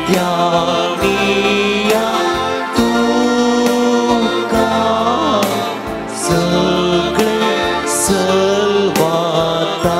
ध्यानिया तुका सगळें सलवाता.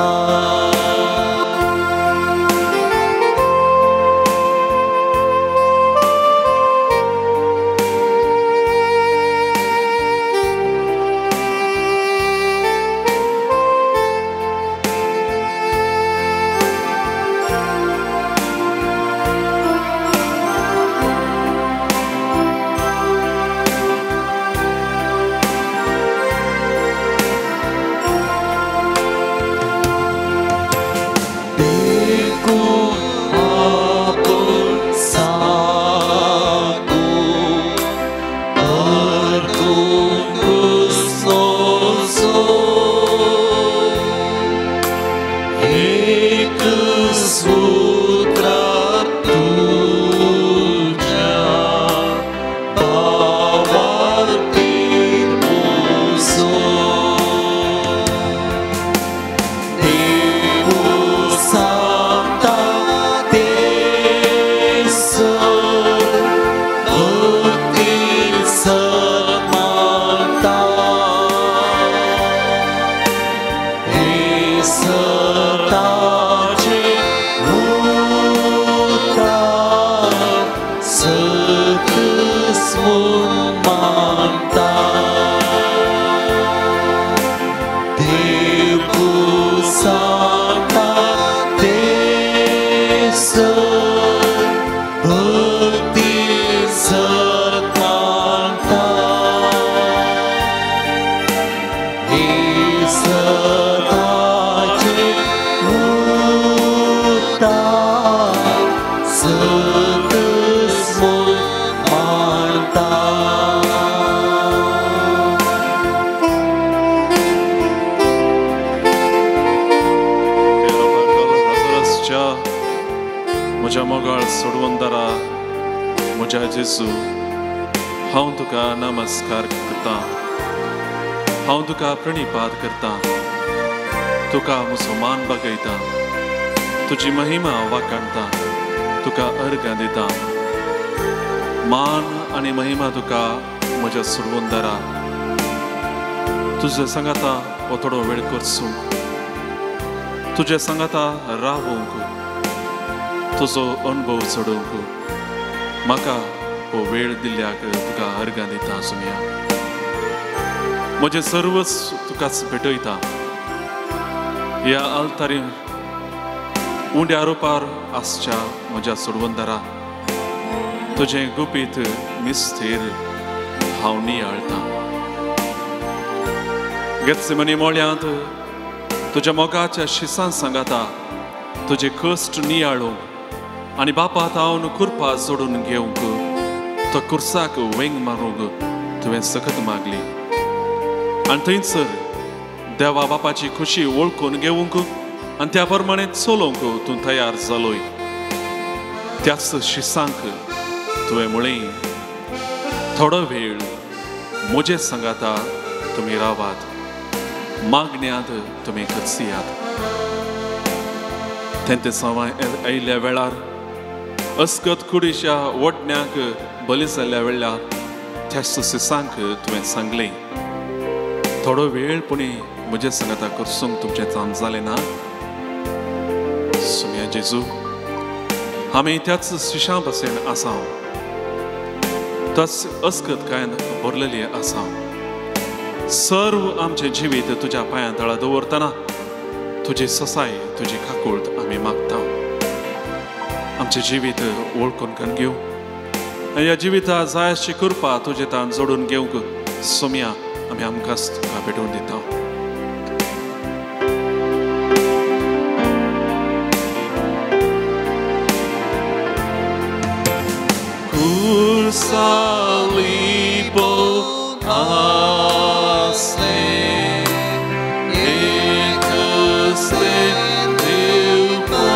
म्हज्या मोगाळ सोडवंदारा म्हज्या जेजू, हांव तुका नमस्कार करता, हांव तुका प्रणिपात करता, तुका म्हजो मान बागयता, तुजी महिमा वाखाणता, तुका अर्घां दिता. मान आनी महिमा तुका म्हज्या सोडवंदारा. तुजे सांगाता हो थोडो वेळ करसूंक, तुजे सांगाता रावूंक, तुजो अनुभव चडोवंक म्हाका हो वेळ दिल्ल्याक तुका अर्घां दिता. सुमिया म्हजें सर्वच तुकाच भेटयता. ह्या आल्तारी उंड्या रुपार आसच्या म्हज्या सोडवंदारा, तुजें गुपीत मिस्तेर हांव नियाळटा. गेत्सेमनी मोळ्यांत तुज्या मोगाच्या शिसान सांगाता तुजे कश्ट नियाळूंक आनी बापा तावन कुरपा जोडून घेवंक, तो कुर्साक वेंग मारूंक तुवें सकत मागली. आनी थंयसर देवा बापाची खुशी वळखून घेवंक आनी त्या प्रमाणे चलोवंक तूं तयार जालोय. त्याच शिसांक तुवें म्हळें, थोडो वेळ म्हजे सांगाता तुमी रावात, मागण्यांत तुमी खर्चियात. तें सवाय आयिल्ल्या वेळार अस्कत कुडीच्या वडण्याक बली जाल्ल्या वेळार त्याच सिसांक तुवें सांगलें, थोडो वेळ पुणी म्हजे सांगाता करसूंक तुमचें काम जालें ना. सुमिया जेजू, आमी त्याच शिशां भशेन आसा, त्याच अस्कत कांय भरलेली आसा. सर्व आमचें जिवीत तुज्या पांयां तळा दवरतना तुजी ससाय, तुजी काकूळत आमी मागता. आमचें जिवीत वळखून करून घेवं आनी ह्या जिविता जाय अशी कृपा तुजे तान जोडून घेवंक सोम्या आमी आमकांच तुका भेटोवन दिता. Salipo asne ekaste teupa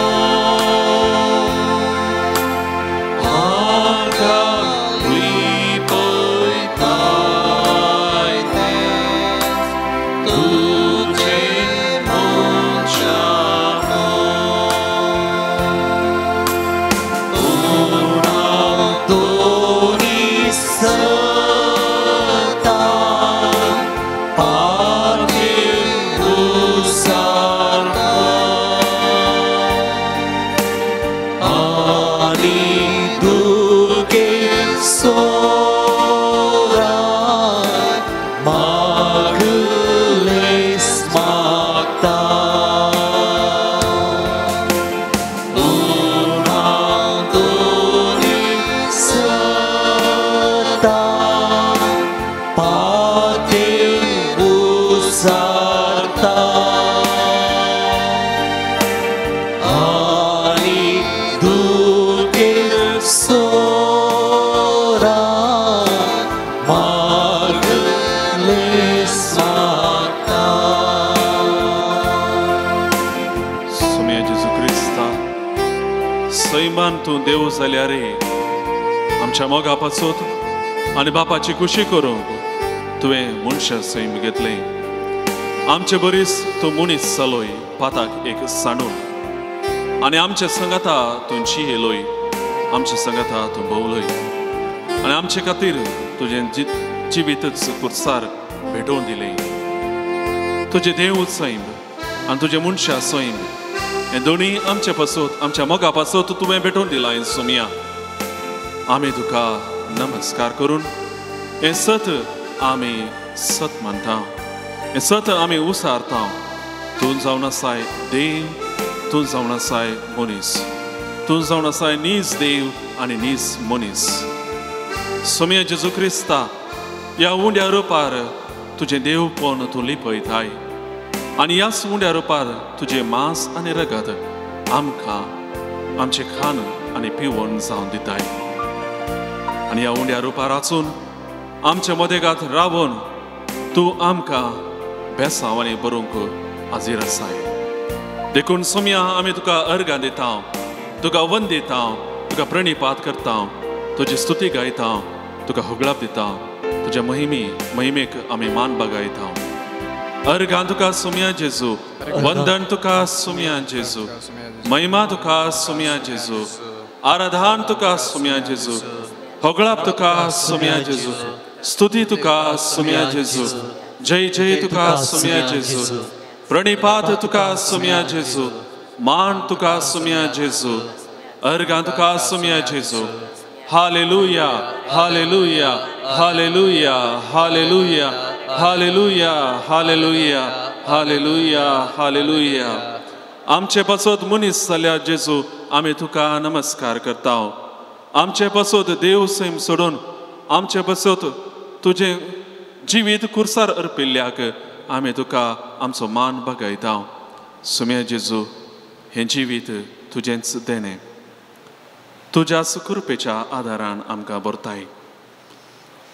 aga lipoitaite tuce monchamo. आनी दुखे सोरा मागलेस मागता उणांतोनी सता पाते उसारता आनी दुखे सोरा मागलेस मागता. सुम्या जेजू क्रिस्ता, सैमान तूं देव जाल्यार आमच्या मोगा पासत आनी बापाची खुशी करूंक तुवें मनशा सैम घेतलें. आमचे बरीच तूं मनीस जालोय पाताक एक सांडून आनी आमच्या संगाता तूं जियेलोय, आमच्या संगाता तूं भोवलोय आनी आमचे खातीर तुजें जिवीतच कुर्सार भेटोवन दिलें. तुजें देव सैम आनी तुजें मनशा सैम हें दोनूय आमचे पासत, आमच्या मोगा पासत तुवें भेटोवन दिलां. सोमिया, आमी तुका नमस्कार करून हें सत आमी सत मानता, हें सत आमी उसारता. तूं जावन आसाय देव, तूं जावन आसाय मनीस, तूं जावन आसाय नीज देव आनी नीज मनीस. सोमिया जेजू क्रिस्ता, ह्या उंड्या रुपार तुजें देवपण तूं लिपयताय आनी ह्याच उंड्या रुपार तुजें मांस आनी रगत आमकां आमचें खाण आनी पिवन जावन दिताय. आनी ह्या उंड्या रुपार आसून आमच्या मदेगात रावून तूं आमकां बेसांव आनी बरोवंक हाजीर आसाय. देखून सोमिया, आमी तुका अर्गां दिता, तुका वंद दिता, तुका प्रणिपात करता, तुजी स्तुती गायता, तुका होगळाप दिता, तुज्या महिमेक आमी मान बागायता. अर्गां तुका सोमिया जेजू, वंदन तुका सोमिया जेजू, महिमा तुका सोमिया जेजू, आराधन तुका सोमिया जेजू, होगळाप तुका सोमिया जेजू, स्तुती तुका सोमिया जेजू, जय जय तुका सोमिया जेजू, प्रणिपात तुका सोमिया जेजू, मान तुका सोमिया जेजू, अर्गां तुका सोमिया जेजू. Hallelujah, hallelujah, hallelujah, hallelujah, hallelujah, hallelujah, hallelujah, hallelujah. आमचे पासत मनीस जाल्यार जेजू, आमी तुका नमस्कार करता. आमचे पासत देव सैम सोडून आमचे पासत तुजें जिवीत कुर्सार अर्पिल्ल्याक आमी तुका आमचो मान बगायता. सुम्या जेजू, हें जिवीत तुजेंच देणें, तुज्याच कृपेच्या आदारान आमकां भरताय.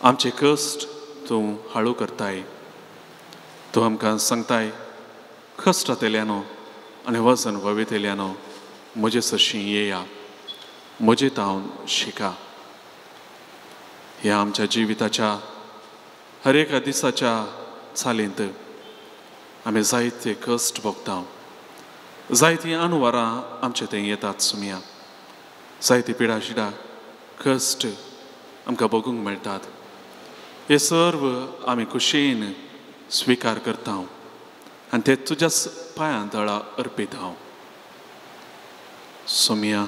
आमचे कश्ट तूं हाळू करताय. तूं आमकां सांगताय, कश्टांतल्यानो आनी वजन ववेतल्यानो म्हजे सरशीं येया, म्हजे तावन शिका. ह्या आमच्या जिविताच्या हर एका दिसाच्या चालींत आमी जायते कश्ट भोगता, जायतीं अनवरां आमचे थंय येतात. सुमया, जायती पिडा शिडा कश्ट आमकां भोगूंक मेळटात. हे सर्व आमी खुशयेन स्विकार करता आनी ते तुज्याच पांयां तळा अर्पिता. सोमिया,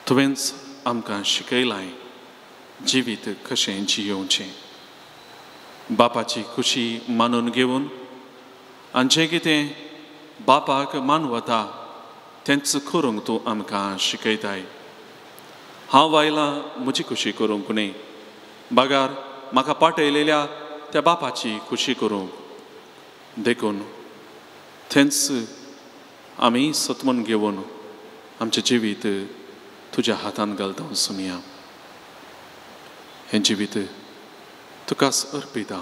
तुवेंच आमकां शिकयलां जिवीत कशें जियोवचें. बापाची खुशी मानून घेवन आनी जें कितें बापाक मानवता तेंच करूंक तूं आमकां शिकयताय. हांव आयलां म्हजी खुशी करूंक न्हय, बगार म्हाका पाटयलेल्या त्या बापाची खुशी करूंक. देखून थेंच आमी सतमन घेवन आमचें जिवीत तुज्या हातान घालता. सुमया, हें जिवीत तुकाच अर्पिता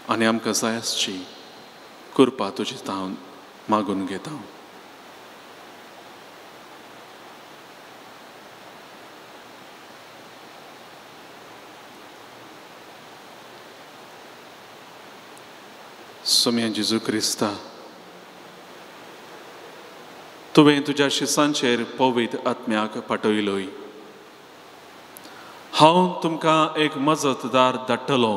आनी आमकां जाय आसची कृपा तुजी तावन मागून घेता. सोम्या जेजू क्रिस्ता, तुवें तुज्या शिसांचेर पवित्र आत्म्याक पाठयलोय. हांव तुमकां एक मजतदार धाडटलो,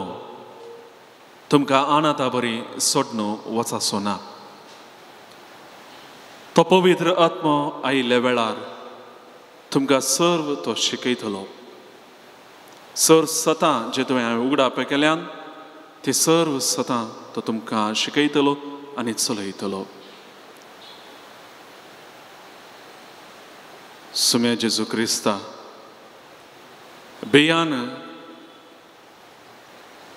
तुमकां अनाथा बरी सोडून वचाचो ना. तो पवित्र आत्मो आयिल्ल्या वेळार तुमकां सर्व तो शिकयतलो. सर सतां जे तुवें हांवें उगडाप केल्यान ते सर्व सतां तो तुमकां शिकयतलो आनी चलयतलो. सुम्या जेजू क्रिस्ता बेयान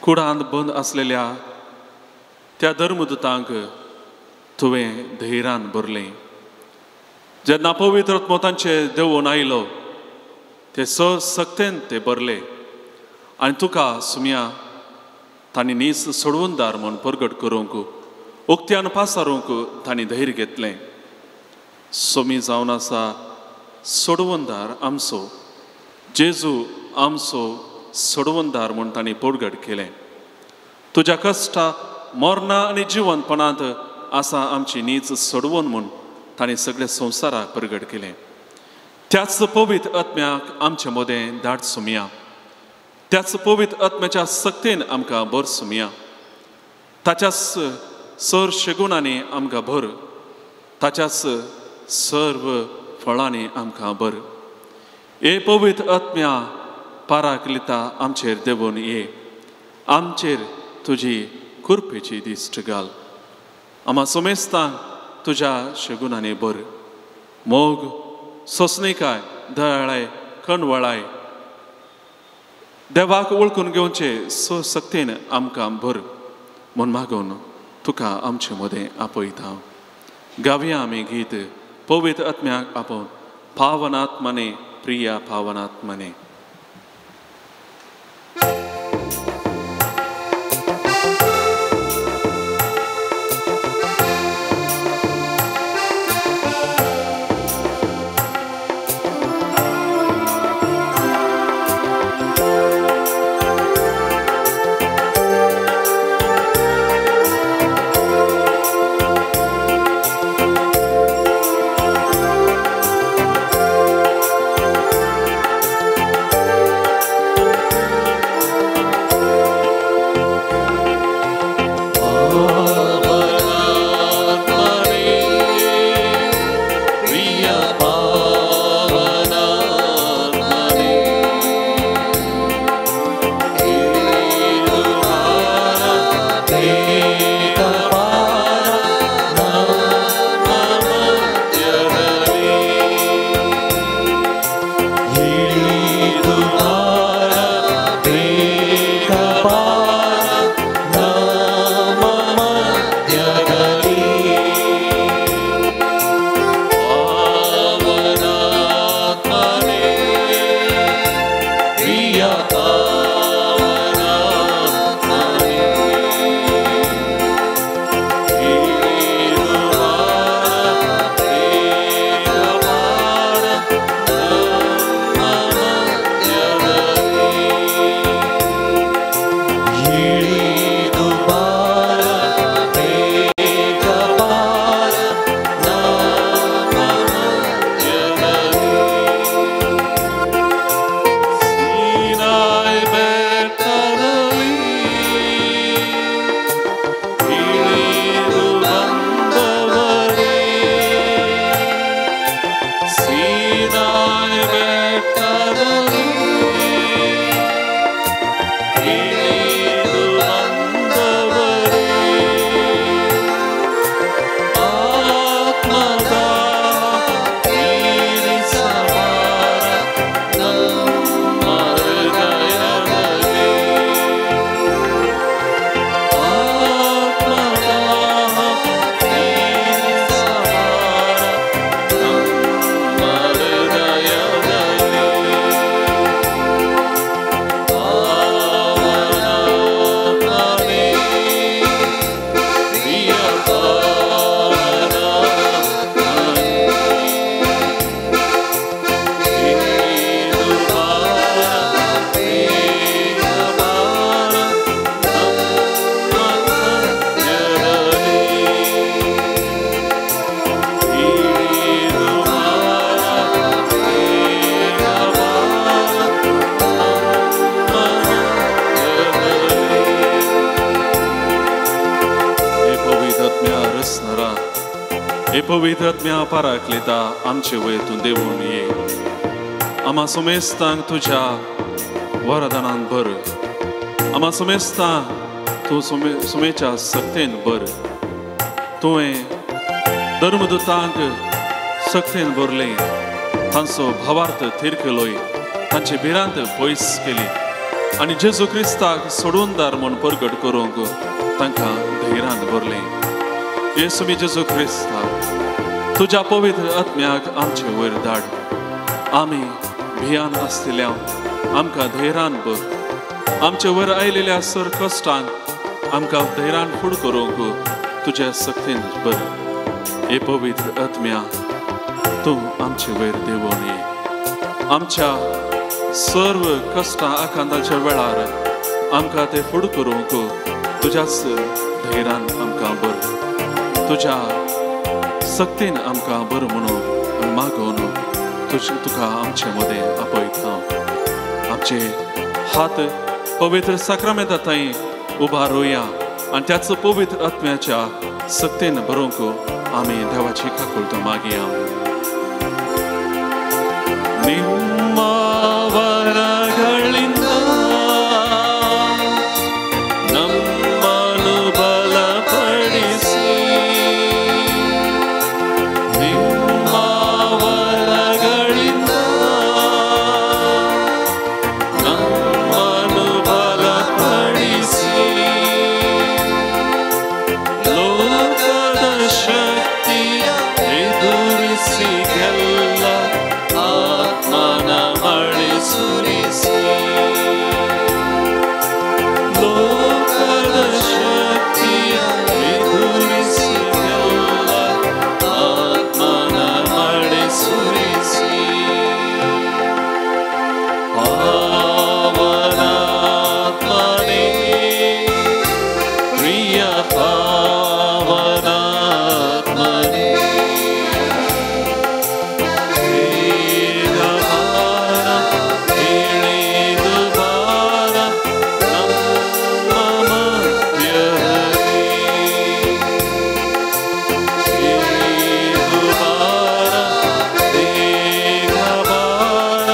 कुडांत बंद आसलेल्या त्या धर्मदूतांक तुवें धैर्यान भरलें. जेन्ना पवित्र आत्मो तांचे देवून आयलो ते सक्तेन ते भरले आनी तुका सुम्या तांणी नीस सोडवणदार म्हूण परगट करूंक उक्त्यान पासारूंक तांणी धैर्य घेतलें. सोमी जावन आसा सोडवणदार आमचो जेजू आमचो सोडवणदार म्हूण तांणी परगट केलें. तुज्या कश्टा मरणां आनी जिवनपणांत आसा आमची नीच सोडवण म्हूण तांणी सगळ्या संवसाराक परगट केलें. त्याच पवित्र आत्म्याक आमचे मदें धाड सुमया. त्याच पवित्र आत्म्याच्या सक्तेन आमकां भर सुमया. ताच्याच सर शेगुणांनी आमकां भर, ताच्याच सर्व फळांनी आमकां भर. हे पवित्र आत्म्या पाराकलिता आमचेर देवून ये, आमचेर तुजी कृपेची दिश्ट घाल. आमा सोमेस्तांक तुज्या शेगुणांनी भर. मोग, सोंसणीकाय, दयाळाय, कणवळाय, देवाक वळखून घेवचे सक्तेन आमकां भर म्हूण मागून तुका आमचे मदें आपयता. गावया आमी गीत पवित्र आत्म्याक आपोवन पावनात्मने प्रिया पावनात्मने. पवित्र आत्म्या पाराकलिता आमचे वयर तूं देवून ये. आमा सुमेस्तांक तुज्या वरदानान भर, आमा सुमेस्तांक तूं सुमेच्या सक्तेन भर। तुवें धर्मदूतांक सक्तेन भरलें, तांचो भावार्थ थीर केलोय, तांची भिरांत पयस केली आनी जेजू क्रिस्ताक सोडूनदार म्हूण परगट करूंक तांकां धैर्यान भरलें। येसू मी जेजू क्रिस्ता, तुज्या पवित्र आत्म्याक आमचे वयर धाड, आमी भियान आसलेल्या आमकां धैर्यान भर। आमचे वयर आयलेल्या सर कश्टांक आमकां धैर्यान फुड करूंक तुज्या सक्तेन भर। हे पवित्र आत्म्या, तूं आमचे वयर देवोन ये। आमच्या सर्व कश्टां आकांताच्या वेळार आमकां ते फुड करूंक तुज्याच धैर्यान आमकां भर, तुज्या सक्तेन आमकां बरो म्हणून मागोवन तुका आमचे मदें आपयता। आमचे हात पवित्र साक्रामेंता थंय उबारुया आनी त्याच पवित्र आत्म्याच्या सक्तेन बरोवंक आमी देवाची काकुळट मागया। ನಿಮ್ಮ ವರಗಳಿಂದ ನಮ್ಮನ್ನು ಬಲಪಡಿಸಿ, ನಿಮ್ಮ ವರಗಳಿಂದ ನಮ್ಮನ್ನು ಬಲಪಡಿಸಿ, ಲೋಕದ ಶಕ್ತಿಯ ಎದುರಿಸಿ ಗೆಲ್ಲ ಆತ್ಮನ ಮಳೆ ಸುರಿಸಿ, ಲೋಕದ ಶಕ್ತಿಯ ಎದುರಿಸಿ ಗೆಲ್ಲ ಆತ್ಮನ ಮಳೆ ಸುರಿಸಿ, ಪಾವನಾತ್ಮನೇ ಪ್ರಿಯ ಪಾವನಾತ್ಮನೇ, ಬೇಗ ಬಾರ ಇಳಿದು ಬಾರ ನಮ್ಮ ಮಧ್ಯದಲ್ಲಿ, ಇಳಿದು ಬಾರ ಬೇಗ ಬಾರ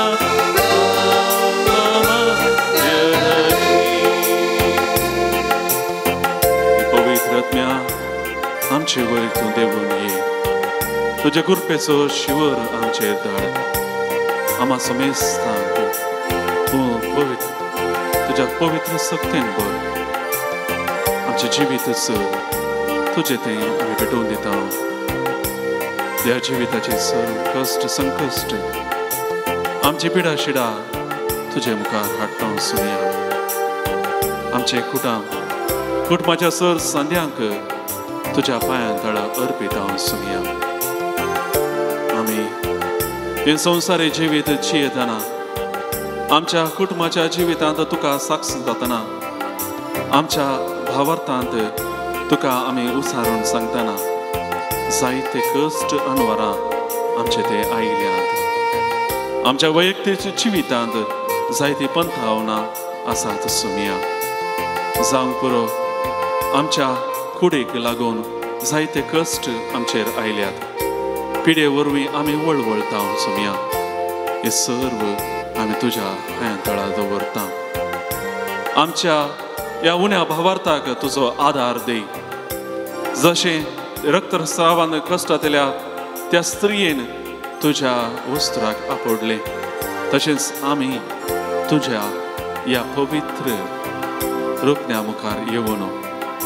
ನಮ್ಮ ಮಧ್ಯದಲ್ಲಿ. पवित्र आत्म्या, आमचे वयर तूं देवून ये, तुज्या कृपेचो शिवर आमचेर धाड। आमा समेस्तांक तूं पवित्र तुज्या पवित्र सक्तेन भर। आमचें जिवीतच तुजें तें आमी भेटोवन दिता। ह्या जिविताचे सर्व कश्ट संकश्ट आमची पिडा शिडा तुजे मुखार हाडटा सुया। आमचें कुटाम कुटुंबाच्या सर सांद्यांक तुज्या पांयां तळा अर्पिता सुया। आमी हे संवसारी जिवीत जियेतना आमच्या कुटुंबाच्या जिवितांत तुका साक्ष जातना, आमच्या भावार्थांत तुका आमी उसारून सांगतना जायते कश्ट अनवरां आमचे ते आयल्यात। आमच्या वैयक्तीक जिवितांत जायती पंथावनां आसात सुमिया। जावंक पुरो आमच्या कुडीक लागून जायते कश्ट आमचेर आयल्यात। पिडे वरवीं आमी वळवळता सुमिया। हे सर्व आमी तुज्या पांयां तळा दवरता। आमच्या ह्या उण्या भावार्थाक तुजो आदार दी। जशें रक्तस्रावान कश्टांतल्या त्या स्त्रियेन तुज्या वस्त्राक आपडलें, तशेंच आमी तुज्या ह्या पवित्र रुपण्या मुखार येवन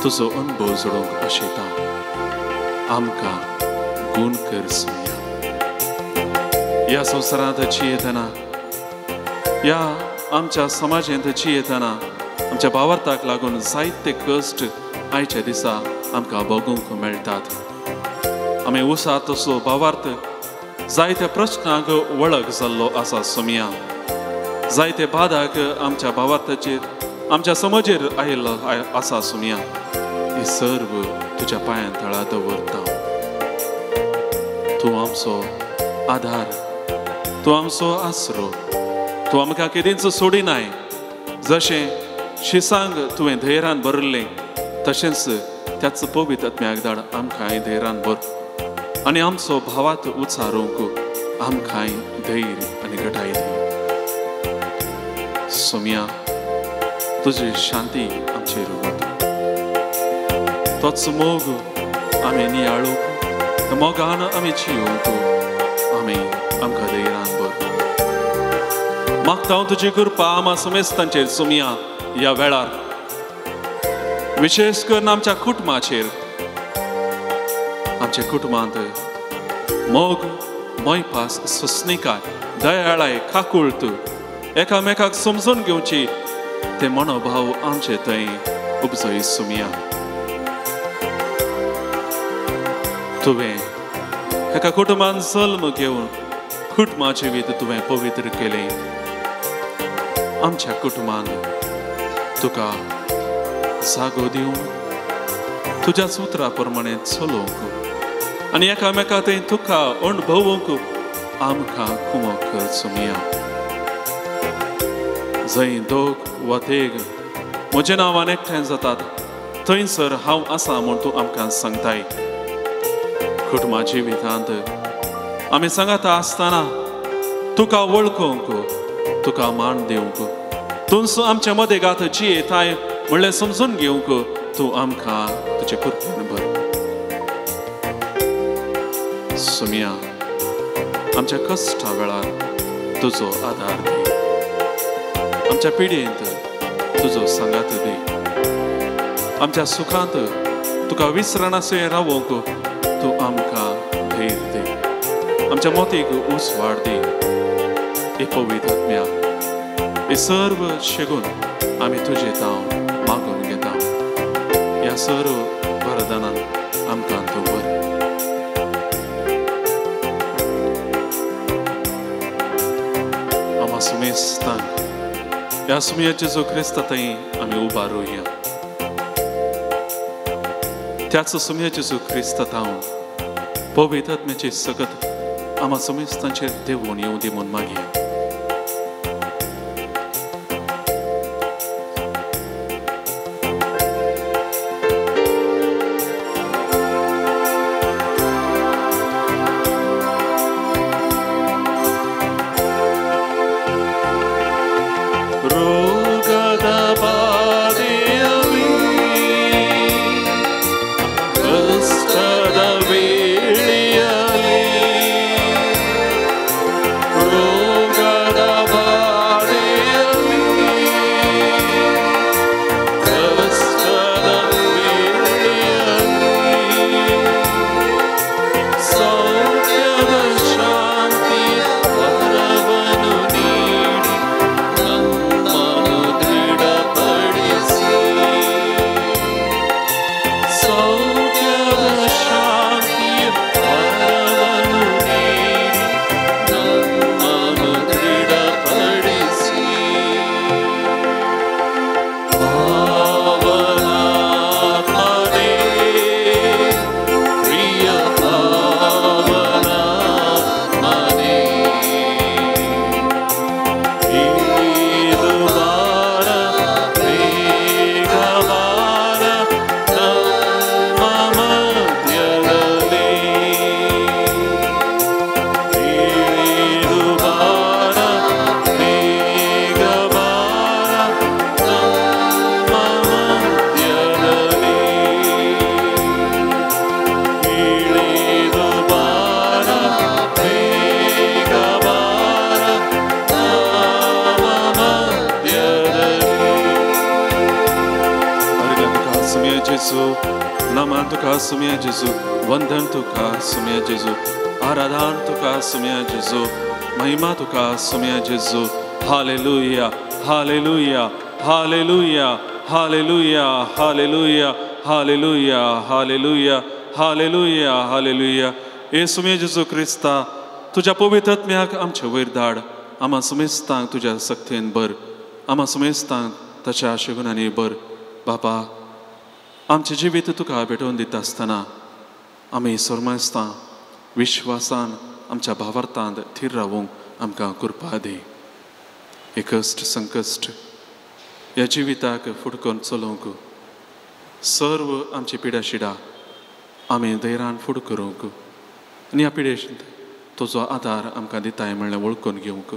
तुजो अनुभव जोडूंक आशेता। आमकां गूण कर सुया। ह्या संवसारांत जियेतना, ह्या आमच्या समाजांत जियेतना आमच्या भावार्थाक लागून जायते कश्ट आयच्या दिसा आमकां भोगूंक मेळटात। आमी उसा तसो भावार्थ जायत्या प्रश्नांक वळख जाल्लो आसा सुमिया। जायते बाधाक आमच्या भावार्थाचेर आमच्या समाजेर आयिल्लो आसा सुमिया। हे सर्व तुज्या पांयां तळा दवरता। तूं आमचो आधार, तूं आमचो आसरो, तूं आमकां केदींच सोडिनाय। जशें शिसांग तुवें धैर्यान भरलें तशेंच त्याच पवित्र आत्म्याक धाड आमकांय धैर्यान भर आनी आमचो भावात उचारूंक आमकांय धैर्य आनी आनी घटाय दी. सोम्या तुजी शांती आमचेर वता, तोच मोग आमी नियाळूंक, मोगान आमी जियोवंक आमी आमकां धैर्यान भर. मागता हांव तुजी कृपा आमा समेस्तांचेर सोम्या ह्या वेळार, विशेश करून आमच्या कुटुंबाचेर. आमच्या कुटुंबांत मोग, मोयपास, सोंसणीकाय, दयाळाय, काकुळट, एकामेकाक समजून घेवची ते मनोभाव आमचे थंय उपजय सोम्या. तुवें एका कुटुंबान जल्म घेवन कुटुंबा जिवीत तुवें पवित्र केलें. आमच्या कुटुंबान तुका जागो दिवन तुज्या सुत्रा प्रमाणे चलोवंक आनी एकामेका थंय तुका अणभवूंक आमकां कुमक कर सोम्या. जंय दोग वा तेग म्हज्या नांवान एकठांय जातात थंयसर हांव आसा म्हूण तूं आमकां सांगताय. कुटुंबा जिवितांत आमी सांगाता आसतना तुका वळखूंक, तुका मान दिवंक, तूंच आमच्या मदें गात जियेताय म्हणलें समजून घेवंक तूं आमकां तुजे कृपेन भर. सोम्या आमच्या कश्टा वेळार तुजो आदार दी, आमच्या पिडयेंत तुजो सांगात दी, आमच्या सुखांत तुका विसरनासलें रावोवंक तूं आमकां धैर्य दी, आमच्या मोतीक उजवाड दी. हे पवित्र आत्म्या हे सर्व शेगून आमी तुजे तांव मागून घेता. ह्या सर्व वरदानान आमकां तूं भर. आमा सुमेस्तांक ह्या सुमया जेजू क्रिस्ता थंय आमी उबारुया. त्याच सुमया जेजू क्रिस्ता तावन पवित्र आत्म्याची सकत आमा सुमेस्तांचेर देवून येवं दी म्हूण मागया. नमन तुका सुम्या जेजू, वंदन तुका सुम्या जेजू, आराधन तुका सुम्या जेजू, महिमा तुका सुम्या जेजू. Hallelujah, hallelujah, hallelujah, hallelujah, hallelujah, hallelujah, hallelujah, hallelujah, hallelujah. हे सुम्या जेजू क्रिस्ता तुज्या पवित्र आत्म्याक आमचे वयर धाड. आमा सुमेस्तांक तुज्या सक्तेन भर, आमा सुमेस्तांक ताच्या शगुनांनी भर. बापा आमचें जिवीत तुका भेटोवन दिता आसतना आमी सोरमास्तां विश्वासान आमच्या भावार्थांत थीर रावूंक आमकां कृपा दी. हे कश्ट संकश्ट ह्या जिविताक फुडकोन चलोवंक, सर्व आमची पिडा शिडा आमी धैर्यान फुड करूंक आनी ह्या पिडेशींत तुजो आदार आमकां दिताय म्हणल्यार वळखून घेवंक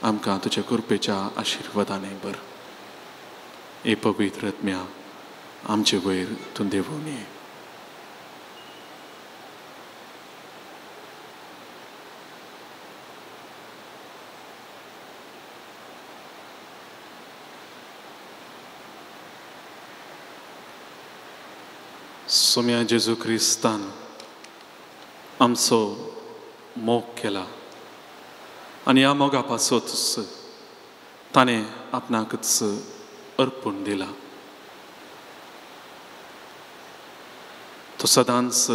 आमकां तुज्या कृपेच्या आशिर्वादाने बर. हे पवित्र आत्म्या आमचे वयर तूं देवून ये. सोम्या जेजू क्रिस्तान आमचो मोग केला आनी ह्या मोगा पासतच ताणें आपणाकच अर्पून दिला. तो सदांच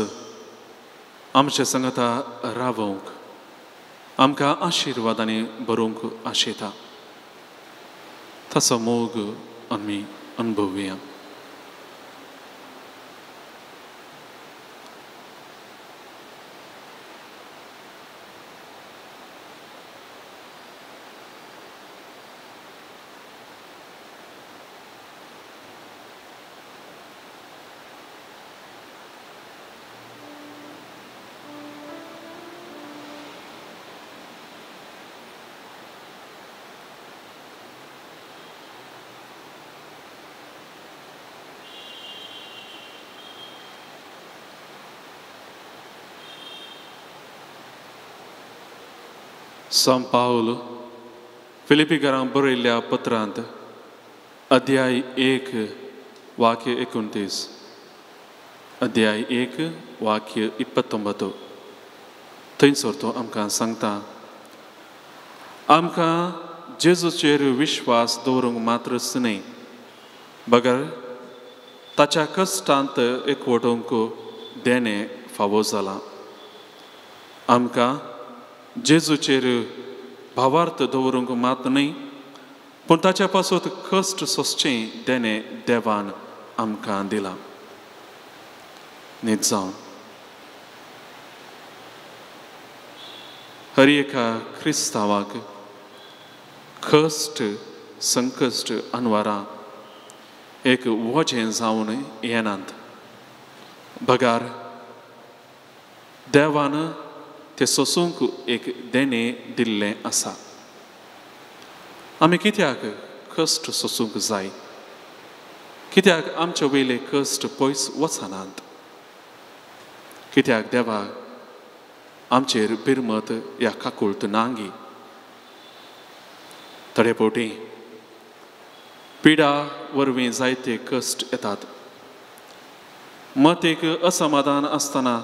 आमचे संगता रावोवंक आमकां आशिर्वादांनी बरोवंक आशेता. ताचो मोग आमी अनुभवया. सांत पावल फिलिपीकारांक बरयल्ल्या पत्रांत अध्याय 1 वाक्य 29, अध्याय 1 वाक्य 29 थंयसर तो आमकां सांगता, आमकां जेजूचेर विश्वास दवरूंक मात्रच न्हय बगर ताच्या कश्टांत एकवटूंक देणें फावो जालां. आमकां जेजूचेर भावार्थ दवरूंक मात न्हय पूण ताच्या पासत कश्ट सोंसचें देणें देवान आमकां दिलां. न्हीद जावन हर एका क्रिस्तांवाक कश्ट संकश्ट अनवारां एक वजें जावन येनात बगार देवान ते सोसूंक एक देणें दिल्लें आसा. आमी कित्याक कश्ट सोसूंक जाय? कित्याक आमचे वयले कश्ट पयस वचनात? कित्याक देवाक आमचेर बिरमत या काकुळत नांगी? थोडे फावटी पिडा वरवीं जायते कश्ट येतात. मत एक असमाधान आसतना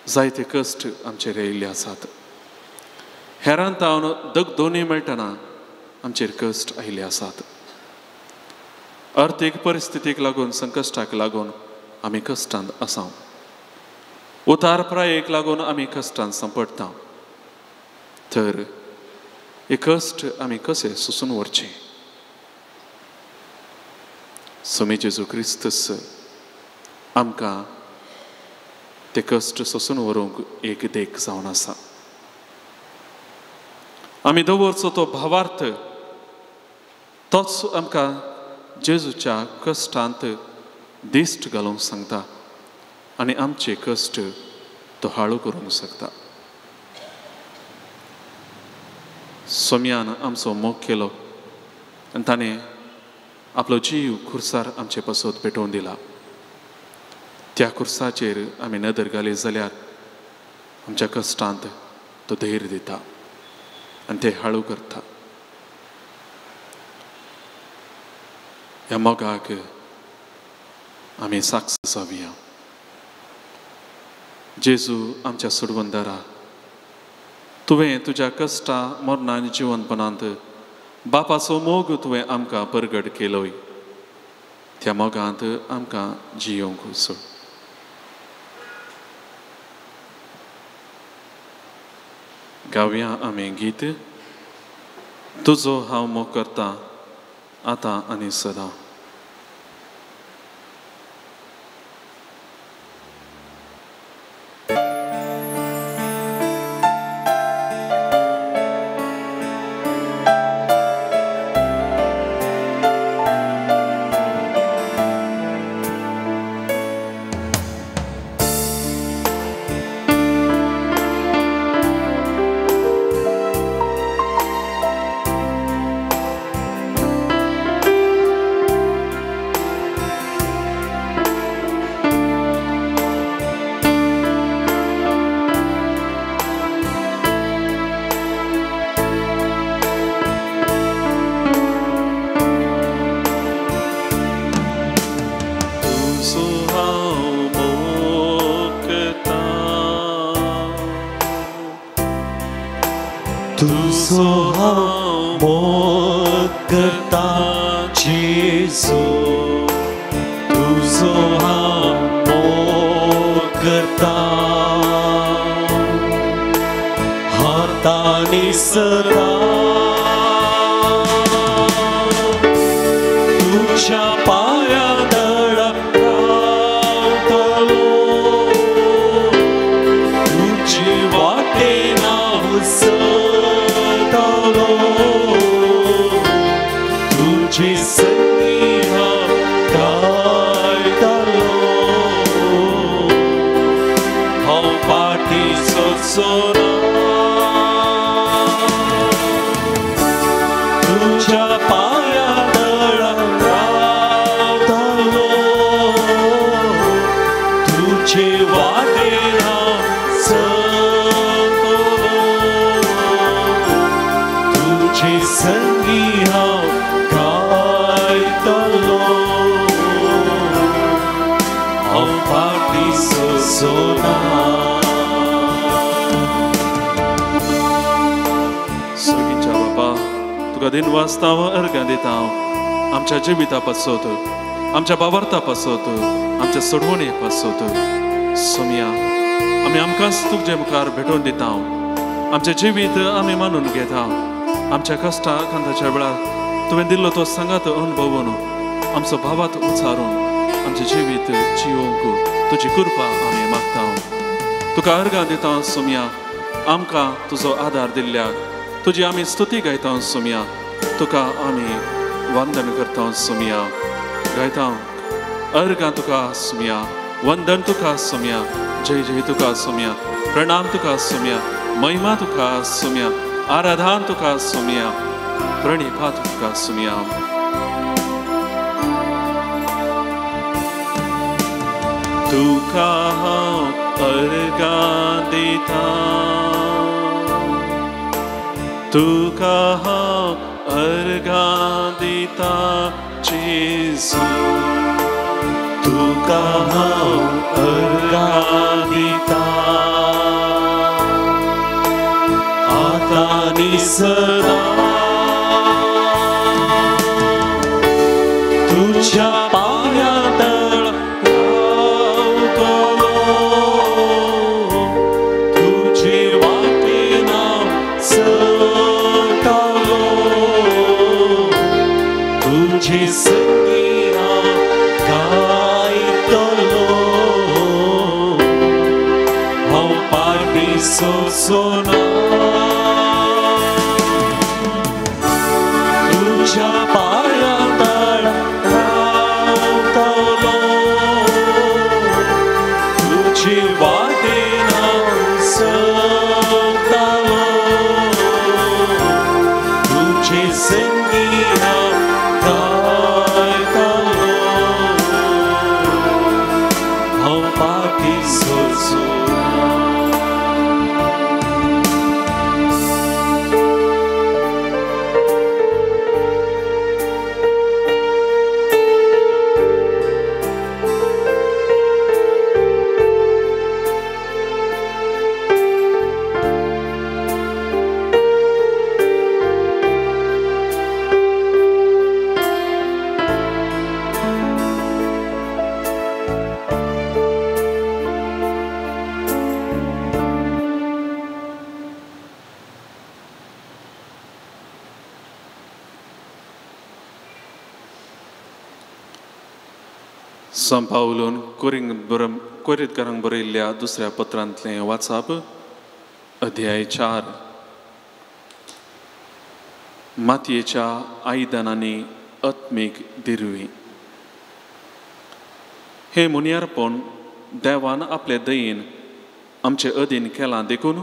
जायते कश्ट आमचेर येयल्ले आसात. हेरान तावन दगदोनी मेळटना आमचेर कश्ट आयिल्ले आसात. अर्थीक परिस्थितीक लागून संकश्टाक लागून आमी कश्टांत आसा. उतार प्रायेक लागून आमी कश्टांत सांपडटा. तर हे कश्ट आमी कशे सोसून व्हरचे? स्वामी जेजू क्रिस्तस आमकां ते कश्ट सोसून व्हरूंक एक देख जावन आसा. आमी दवरचो तो भावार्थ तोच आमकां जेजूच्या कश्टांत दिश्ट घालूंक सांगता आनी आमचे कश्ट तो हाळू करूंक शकता. सोम्यान आमचो मोग केलो आनी ताणें आपलो जीव खुर्सार आमचे पासत पेटोवन दिला. त्या खुर्साचेर आमी नदर घाली जाल्यार आमच्या कश्टांत तो धैर्य दिता आनी ते हाळू करता. ह्या मोगाक आमी साक्ष जावया. जेजू आमच्या सोडवणदारा, तुवें तुज्या कश्टा मरणां आनी जिवनपणांत बापाचो मोग तुवें आमकां परगट केलोय. त्या मोगांत आमकां जियोवंक सोड. गावया आमी गीत तुजो हांव मोग करता आतां आनी सदां. तुजो हांव मोग करता जेजू, तुजो हांव मोग करता. हातांनी सदां तुज्या पांया तळा रावतलो, तुजे वाटेन हांव चलतलो, तुजे संगी हांव गायतलो, हांव फाटीं सरचो ना. तुज्या पांया तळा रावतलो, तुजे वाटेन हांव चलतलो, तुजे संगी हांव गायतलो, हांव फाटीं सरचो ना. सर्गीच्या बापा, तुका दिनवासता हांव, अर्घां दिता हांव आमच्या जिविता पासत, आमच्या बावार्था पासत, आमच्या सोडवणे पासत. सोमया, आमी आमकांच तुजे मुखार भेटोवन दिता हांव. आमचें जिवीत आमी मानून घेता. आमच्या कश्टा कांताच्या वेळार तुवें दिल्लो तो सांगात अणभवून आमचो भावात उचारून आमचें जिवीत जियोवंक तुजी कृपा आमी मागता. तुका अर्घां दिता सोमया, आमकां तुजो आदार दिल्ल्याक तुजी आमी स्तुती गायता सोमया. तुका आमी वंदन करता सोमया, गायता अर्घां तुका सोमया, वंदन तुका सोमया, जय जय तुका सोमया, प्रणाम तुका सोमया, महिमा तुका सोमया, आराधन तुका सोमया, प्रणिपात तुका सोमया. तुका हांव अर्घां दिता, तुका हांव अर्घां दिता जेजू, तुका हांव अर्घां दिता. आतां आनी सदां तुज्या पांया तळा रावतलो, तुजे वाटेन हांव चलतलो, तुजे संगी हांव गायतलो, हांव फाटीं सरचो ना. तुज्या पांया तळा रावतलो, तुजे वाटेन हांव चलतलो, तुजे संगी हांव गायतलो, हांव फाटीं सरचो ना. संत पावलून कोरिंतकारांक बरयल्ल्या दुसऱ्या पत्रांतलें वाचप, अध्याय 4. मातयेच्या आयदनांनी आत्मीक दिरवी. हें मुनियारपण देवान आपले दयेन आमचे अधीन केलां देखून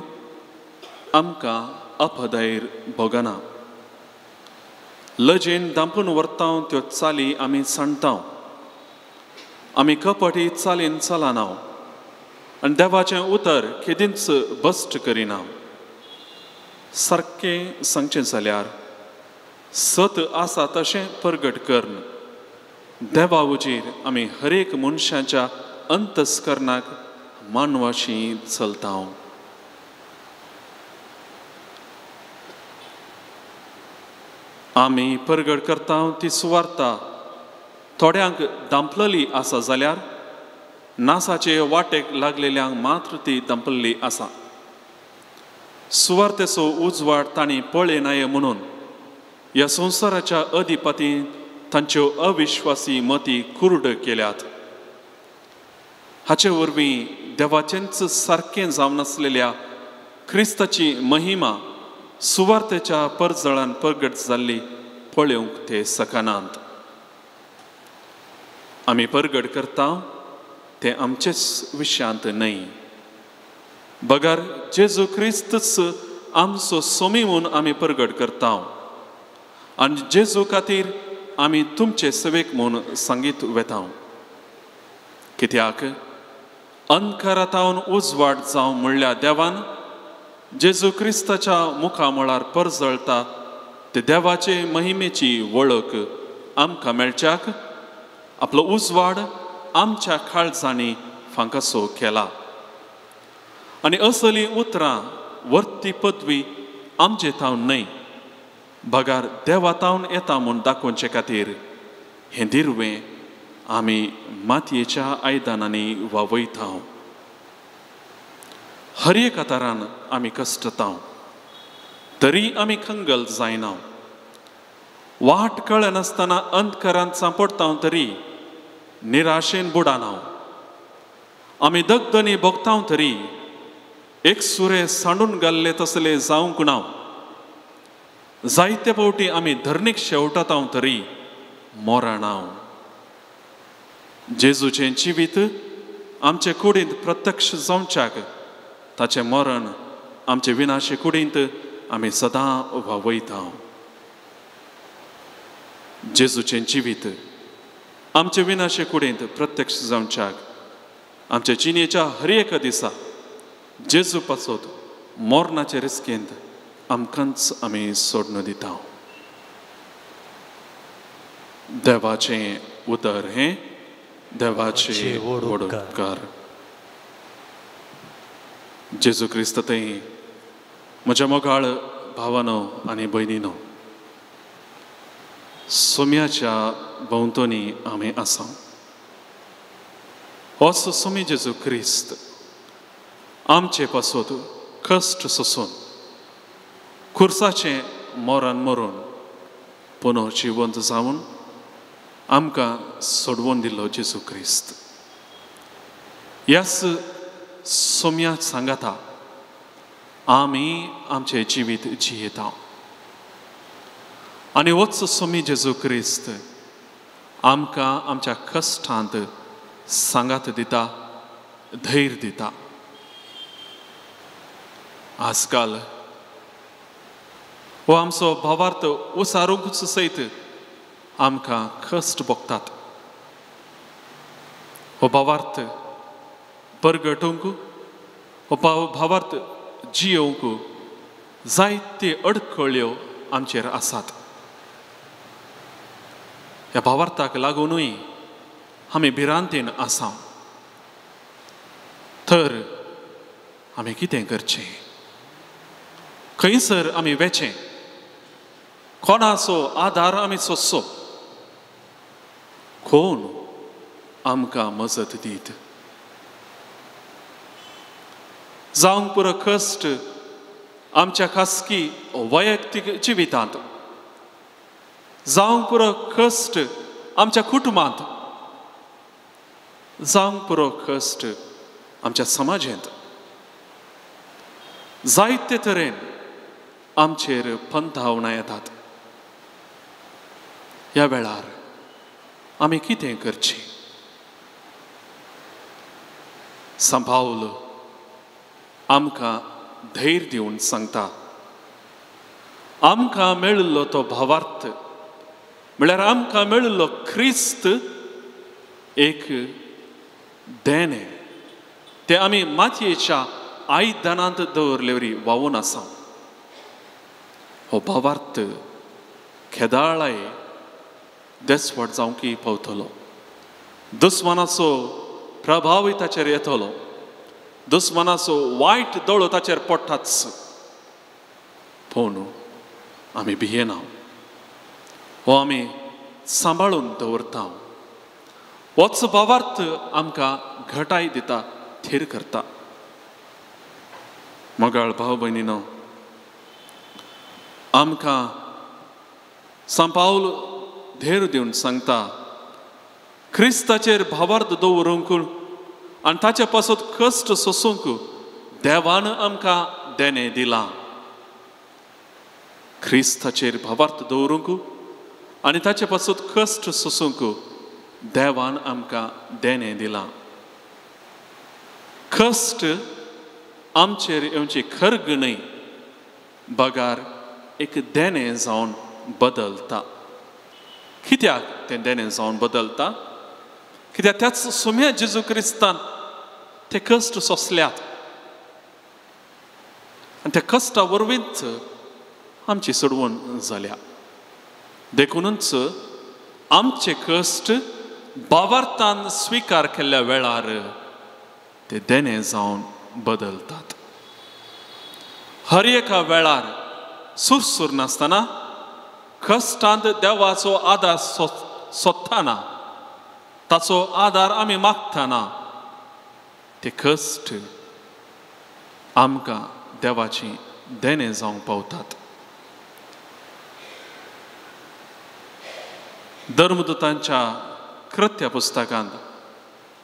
आमकां अपदैर भोगना. लजेन दांपून व्हरता त्यो चाली आमी सांडता. आमी कपटी चालीन चलना आनी देवाचें उतर केदींच बस्ट करिना. सारकें सांगचें जाल्यार सत आसा तशें परगट करून देवा उजीर आमी हरेक मनशाच्या अंतस्करणाक मानवाशी चलता. आमी परगट करता ती सुवार्ता थोड्यांक दांपलली आसा जाल्यार नासाचे वाटेक लागलेल्यांक मात्र ती दांपल्ली आसा। सुवार्तेचो उजवाड तांणी पळयनाये म्हणून ह्या संवसाराच्या अधिपतीन तांच्यो अविश्वासी मती कुर्ड केल्यात। हाचे वरवीं देवाचेंच सारकें जावनासलेल्या क्रिस्ताची महिमा सुवार्तेच्या परजळान परगट जाल्ली पळोवंक ते शकनात। आमी परगट करता तें आमचेच विशयांत न्हय, बगर जेजू क्रिस्तच आमचो सोमी म्हूण आमी परगट करता आनी जेजू खातीर आमी तुमचे सेवेक म्हूण सांगीत वेता। कित्याक अंधकारांत उजवाड जावं म्हणल्या देवान जेजू क्रिस्ताच्या मुखामळार परजळता ते देवाचे महिमेची वळख आमकां मेळच्याक आपलो उजवाड आमच्या काळजांनी फांकासो केला। आनी असली उतरां वर्ती पदवी आमचे थावन न्हय बगार देवा थावन येता म्हूण दाखोवचे खातीर हें दिरवें आमी मातयेच्या आयदनांनी वावयता। हर एका तरान आमी कश्टता तरी आमी खंगल जायना। वाट कळनासतना अंधकारांत सांपडटा तरी निराशेन बुडाना। आमी दगदनी भोगता तरी एक सुरे सांडून घाल्ले तसले जावंक ना। जायते फावटी आमी धरणीक शेवटाता तरी मोराना। जेजूचें जिवीत आमचे कुडींत प्रत्यक्ष जावच्याक ताचें मरण आमचे विनाशे कुडींत आमी सदां वावयता। जेजूचें जिवीत आमचे विनाशे कुडींत प्रत्यक्ष जावच्याक आमचे जिणेच्या हर एका दिसा जेजू पासत मरणाचे रिस्केंत आमकांच आमी सोडून दिता। देवाचें उतर हें देवाचें व्हड उपकार। जेजू क्रिस्त थंय म्हज्या मोगाळ भावानो आनी भयणीनो, सोम्याच्या भोंवतणी आमी आसा। होच सोमी जेजू क्रिस्त आमचे पासत कश्ट सोसून खुर्साचें मरण मरून पुनः जिवंत जावन आमकां सोडवून दिल्लो जेजू क्रिस्त ह्याच सोम्या सांगाता आमी आमचें जिवीत जियेता। आनी होच सोमी जेजू क्रिस्त आमकां आमच्या कश्टांत सांगात दिता, धैर्य दिता। आजकाल हो आमचो भावार्थ उसारूंकच सयत आमकां कश्ट भोगतात। हो भावार्थ परगटूंक, हो भावार्थ जियोवंक जायते अडखळ्यो आमचेर आसात। ह्या भावार्थाक लागुनूय आमी भिरांतेन आसा। तर आमी कितें करचें, खंयसर आमी वेचें, कोणाचो आदार आमी सोदचो, कोण आमकां मजत दीत? जावंक पुरो कश्ट आमच्या खासगी वैयक्तीक जिवितांत, जावंक पुरो कश्ट आमच्या कुटुंबांत, जावंक पुरो कश्ट आमच्या समाजेंत, जायते तरेन आमचेर पंथावणां येतात। ह्या वेळार आमी कितें करचें? सांत पावल आमकां धैर्य दिवन सांगता, आमकां मेळिल्लो तो भावार्थ म्हळ्यार आमकां मेळिल्लो क्रिस्त एक देणें, तें आमी मातयेच्या आयदनांत दवरले वरी व्हांवून आसा। हो भावार्थ खेदाळाय देसवाट जावंक पावतलो, दुस्मानाचो प्रभावय ताचेर येतलो, दुस्मानाचो वायट दोळो ताचेर पडटाच। पूण आमी भियेना। हो आमी सांबाळून दवरता. होच भावार्थ आमकां घटाय दिता, थीर करता. मोगाळ भाव भयणीनो, आमकां सांत पावल धैर्य दिवन सांगता, क्रिस्ताचेर भावार्थ दवरूंक आनी ताचे पासत कश्ट सोसूंक देवान आमकां देणें दिलां. क्रिस्ताचेर भावार्थ दवरूंक आनी ताचे पासत कश्ट सोसूंक देवान आमकां देणें दिलां. कश्ट आमचेर येवची खर्ग न्हय, बगार एक देणें जावन बदलता. कित्याक तें देणें जावन बदलता? कित्याक त्याच सोम्या जेजू क्रिस्तान ते कश्ट सोंसल्यात आनी त्या कश्टा वरवींच आमची सोडवण जाल्या. देखूनच आमचे कश्ट भावार्थान स्विकार केल्ल्या वेळार ते देणें जावन बदलतात. हर एका वेळार सुरसूर नासतना कश्टांत देवाचो आदार सोदतना, ताचो आदार आमी मागतना ते कश्ट आमकां देवाची देणें जावंक पावतात. धर्मदूतांच्या कृत्य पुस्तकांत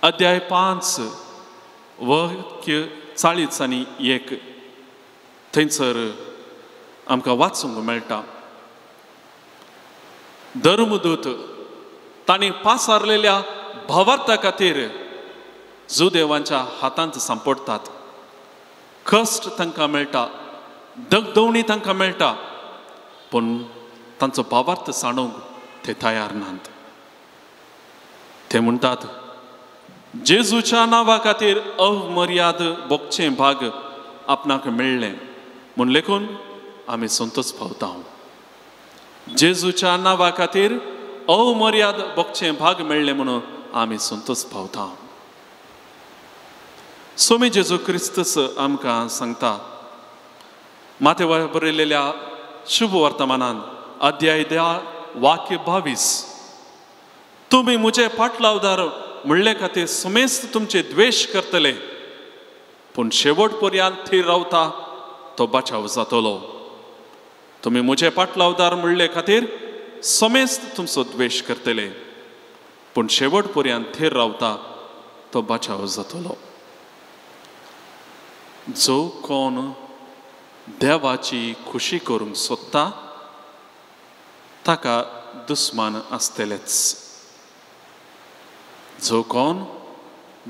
अध्याय 5 वाक्य 40 आनी 1 थंयसर आमकां वाचूंक मेळटा. धर्मदूत तांणी पासारलेल्या भावार्था खातीर जुदेवांच्या हातांत सांपडटात. कश्ट तांकां मेळटा, दगदवणी तांकां मेळटा, पूण तांचो भावार्थ सांडूंक ते तयार नात. ते म्हणटात, जेजूच्या नांवा खातीर अमर्याद भोगचें भाग आपणाक मेळ्ळें म्हूण लेखून आमी संतोष पावता. जेजूच्या नांवा खातीर अमर्याद भोगचें भाग मेळ्ळें म्हणून आमी संतोष पावता. स्वामी जेजू क्रिस्तच आमकां सांगता, माथ्यावर बरयलेल्या शुभ वर्तमानान अध्याय 10 वाक्य 22, तुमी म्हजे पाटलावदार म्हणले खातीर समेस्त तुमचे द्वेश करतले, पूण शेवट पर्यंत थीर रावता तो बचाव जातलो. तुमी म्हजे पाटलावदार म्हणले खातीर समेस्त तुमचो द्वेश करतले, पूण शेवट पर्यंत थीर रावता तो बचाव जातलो. जो कोण देवाची खुशी करूंक सोदता ताका दुस्मान आसतलेच. जो कोण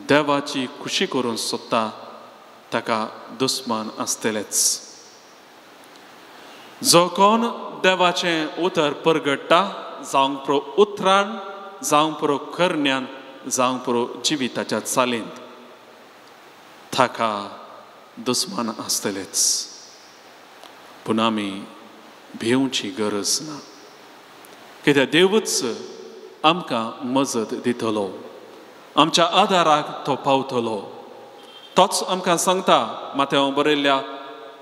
देवाची खुशी करूंक सोदता ताका दुस्मान आसतलेच. जो कोण देवाचें उतर परगट्टा, जावंक पुरो उतरान, जावंक पुरो करण्यान, जावंक पुरो जिविताच्या चालींत, ताका दुस्मान आसतलेच. पूण आमी भिवची गरज ना, कित्याक देवूच आमकां मजत दितलो, आमच्या आदाराक तो पावतलो. तोच आमकां सांगता माथ्याव बरयल्ल्या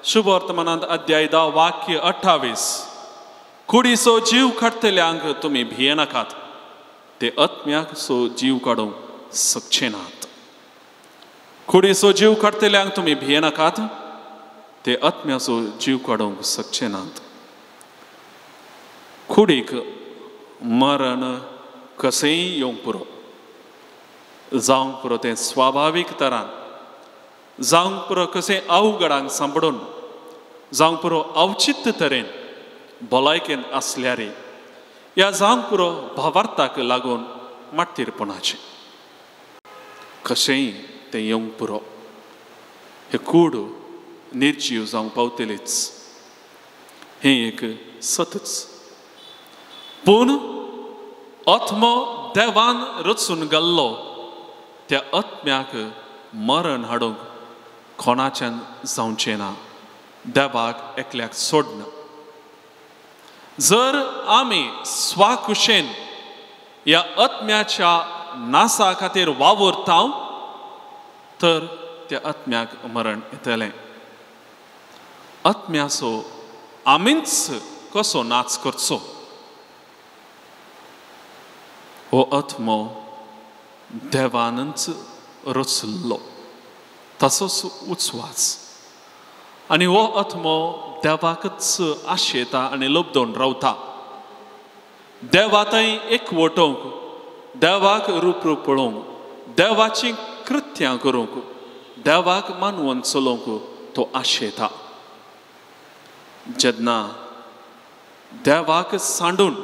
शुभ वर्तमानांत अध्याय 10 वाक्य 28, कुडीचो जीव काडटल्यांक तुमी भियेनाकात, ते आत्म्याक सो जीव काडूंक शकचे नात. कुडीचो जीव काडटल्यांक तुमी भियेनाकात, ते आत्म्याचो जीव काडूंक शकचे नात. कुडीक मरण कशेंय येवंक पुरो, जावंक पुरो तें स्वाभावीक तरान, जावंक पुरो कशें अवघडांक सांपडून, जावंक पुरो अवचित तरेन भलायकेन आसल्यार, ह्या जावंक पुरो भावार्थाक लागून माटतीरपणाचें कशेंय तें येवंक पुरो. हे कूड निर्जीव जावंक पावतलीच, हें एक सतच. पूण आत्मो देवान रचून घाल्लो त्या आत्म्याक मरण हाडूंक कोणाच्यान जावचें ना, देवाक एकल्याक सोडना. जर आमी स्वाकुशेन ह्या आत्म्याच्या नासा खातीर वावुरता तर त्या आत्म्याक मरण येतलें. आत्म्याचो आमीच कसो नाच करचो? हो आत्मो देवानच रचल्लो तसोच उस्वास आनी हो आत्मो देवाकच आशेता आनी लब्दोवन रावता. देवा थंय एकवटोवंक, देवाक रूप रूप पळोवंक, देवाची कृत्यां करूंक, देवाक मानवून चलोवंक तो आशेता. जेन्ना देवाक सांडून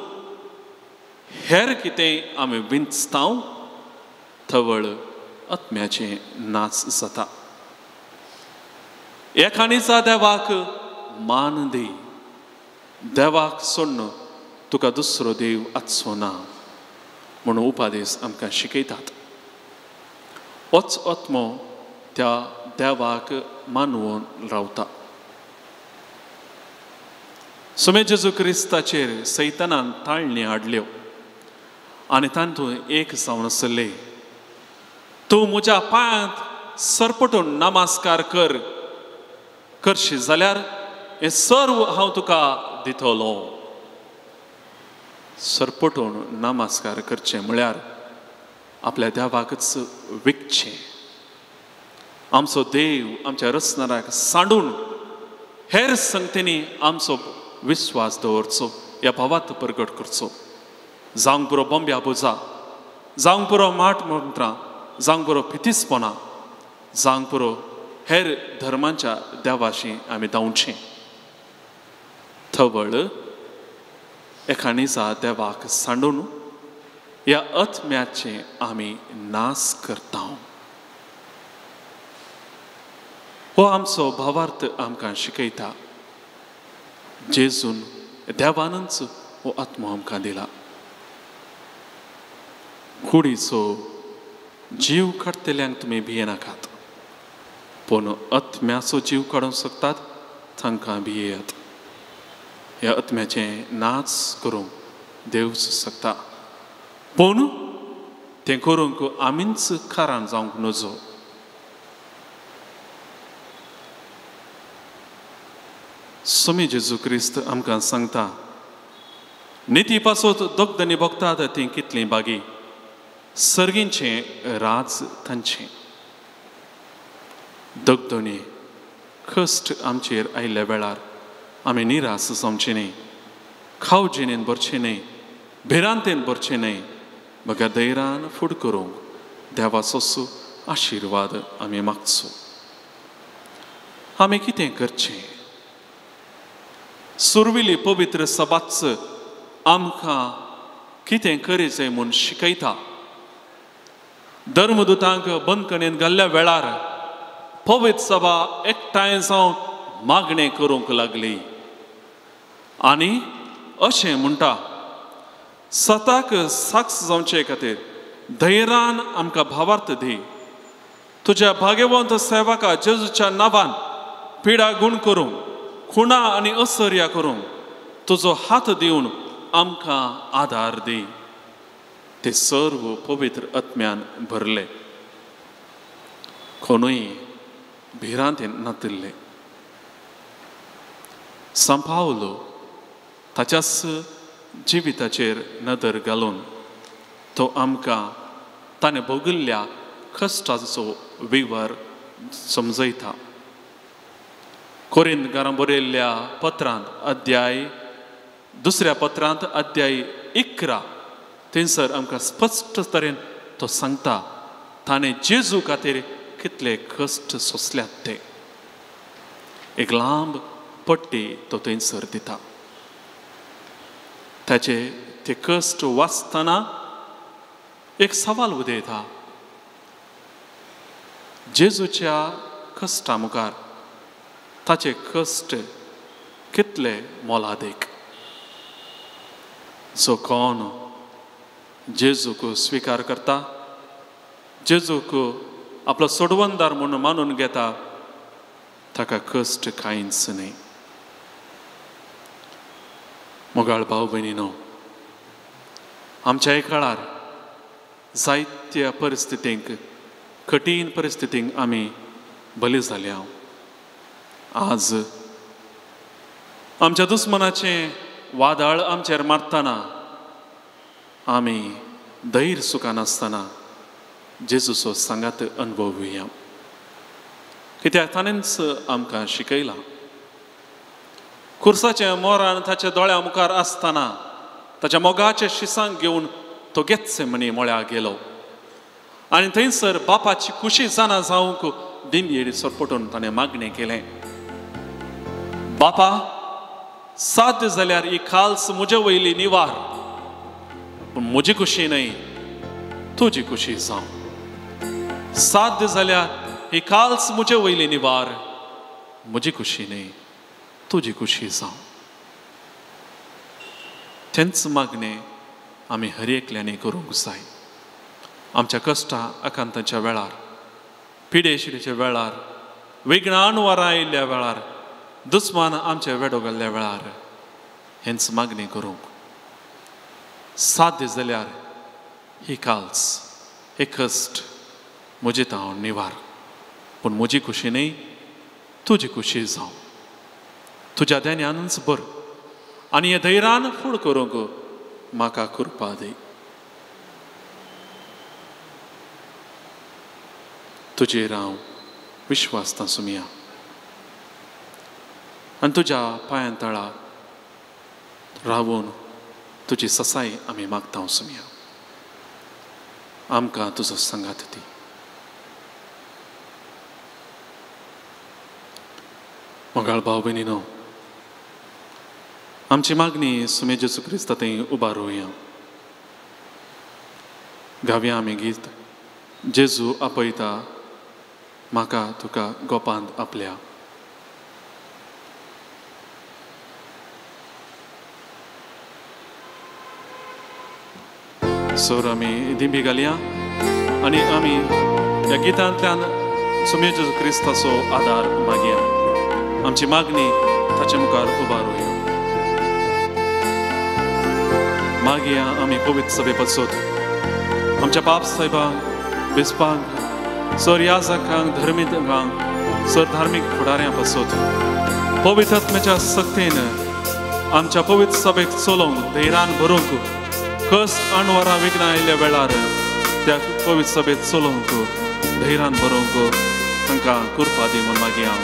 हेर कितें आमी विंचता तवळ आत्म्याचें नाच जाता. एकाणीचा देवाक मान दी, देवाक सोडून तुका दुसरो देव आसचो ना म्हणून उपादेश आमकां शिकयतात. होच आत्मो त्या देवाक मानवून रावता. सुमे जेजू क्रिस्ताचेर सैतानान ताळणी हाडल्यो आनी तातूंत एक जावन आसले, तूं म्हज्या पांयांत सरपटून नमस्कार कर, करशी जाल्यार हें सर्व हांव तुका दितलो. सरपटून नमस्कार करचें म्हळ्यार आपल्या देवाकच विकचें. आमचो देव आमच्या रचणाराक सांडून हेर संगतींनी आमचो विस्वास दवरचो, ह्या भावात प्रगट करचो. जावंक पुरो बोंब्या बोजा, जावंक पुरो माट मंत्रां, जावंक पुरो फितीसपणां, जावंक पुरो हेर धर्मांच्या देवाशी आमी धांवचें. थवळ एखाणीचा देवाक सांडून ह्या आत्म्याचें आमी नाश करता. हो आमचो भावार्थ आमकां शिकयता. जेजून देवानच हो आत्मो आमकां दिला. कुडीचो जीव काडटल्यांक तुमी भियेनाकात, पूण आत्म्याचो जीव काडूंक शकतात तांकां भियेयात. ह्या आत्म्याचें नाच करूंक देवच शकता, पूण तें करूंक आमीच कारण जावंक नजो. स्वामी जेजू क्रिस्त आमकां सांगता, निती पासत दोगदनी भोगतात तीं कितलीं बागी, सर्गींचें राज तांचें. दगदणी कश्ट आमचेर आयिल्ल्या वेळार आमी निराश जावचें न्हय, खावजिणेन भरचें न्हय, भिरांतेन भरचें न्हय, बगर धैर्यान फुड करूंक देवाचो आशिर्वाद आमी मागचो. आमी कितें करचें? सुरविली पवित्र सभाच आमकां कितें करीचें म्हूण शिकयता. धर्मदुतांक बंदखणीन घाल्ल्या वेळार पवित्र सभा एकठांय जावन मागणें करूंक लागली आनी अशें म्हणटा, सताक साक्ष जावचे खातीर धैर्यान आमकां भावार्थ दी. तुज्या भाग्यवंत सेवका जेजूच्या नांवान पिडा गुण करूंक, खुणा आनी असर्या करूंक तुजो हात दिवन आमकां आदार दी. ते सर्व पवित्र आत्म्यान भरले, कोणूय भिरांतेन नातिल्ले. सांपावलो ताच्याच जिविताचेर नदर घालून तो आमकां ताणें भोगिल्ल्या कश्टाचो विवर समजयता. कोरिंथकारां बरयल्ल्या पत्रांत अध्याय दुसऱ्या पत्रांत अध्याय 11 थंयसर आमकां स्पश्ट तरेन तो सांगता ताणें जेजू खातीर कितले कश्ट सोंसल्यात ते. एक लांब पट्टी तो थंयसर दिता. ताचे ते कश्ट वाचतना एक सवाल उदयता, जेजूच्या कश्टा मुखार ताचे कश्ट कितले मोलादीक. जो कोण जेजूक स्विकार करता, जेजूक आपलो सोडवणदार म्हणून मानून घेता, ताका कश्ट कांयच न्हय. मोगाळ भाव भयणीनो, आमच्याय काळार जायत्या परिस्थितींक, कठीण परिस्थितींक आमी बली जाल्या. आज आमच्या दुस्मनाचें वादळ आमचेर मारतना आमी धैर्य सुखानासतना जेजूचो सांगात अनुभवया. कित्याक ताणेंच आमकां शिकयलां. खुर्साचें मोरान ताच्या दोळ्या मुखार आसतना ताच्या मोगाचे शिसांक घेवन तो गेत्सेमनी मळ्या गेलो आनी थंयसर बापाची खुशी जाणा जावंक दिमयेर सरपटून ताणें मागणें केलें, बापा साध्य जाल्यार ही खाल्स म्हजे वयली निवार, पूण म्हजी खुशी न्हय तुजी खुशी जावं. साध्य जाल्यार ही खाल्स म्हजे वयली निवार, म्हजी खुशी न्हय तुजी खुशी जावं. तेंच मागणें आमी हर एकल्यांनी करूंक जाय. आमच्या कश्टां आकांताच्या वेळार, पिडेशिडेच्या वेळार, विघ्नान वारां आयिल्ल्या वेळार, दुस्मान आमचे वेडो घाल्ल्या वेळार हेंच मागणें करूंक साध्य जाल्यार ही काल्स हे कश्ट म्हजे तावन निवार, पूण म्हजी खुशी न्हय तुजी खुशी जावं. तुज्या ध्यानानच बर आनी हे धैर्यान फूड करूंक म्हाका कृपा दी. तुजेर हांव विश्वासता सुमिया आनी तुज्या पांयां तळा रावून तुजी ससाय आमी मागता सुमिया. आमकां तुजो सांगात दी. मोगाळ भाव भयणीनो, आमची मागणी सुमे जेजू क्रिस्ता थंय उबारुया. गावया आमी गीत, जेजू आपयता म्हाका तुका गोपांत आपल्या. सोर आमी दिंबी घालया आनी आमी ह्या गितांतल्यान सुमे जेजू क्रिस्ताचो आदार मागया. आमची मागणी ताचे मुखार उबारुया. मागया आमी पवित्र सभे पासत आमच्या बाप साहेबांक, बिस्पांक, सर याजकांक, धर्मिकांक, सर धार्मीक फुडाऱ्यां पासत पवित्र आत्म्याच्या सक्तेन आमच्या पवित्र सभेक चलोवंक धैर्यान भरूंक कस अणवरां विघ्नां आयिल्ल्या वेळार त्या पवित्र सभेक चलोवंक धैर्यान भरूंक तांकां कृपा दी म्हूण मागया.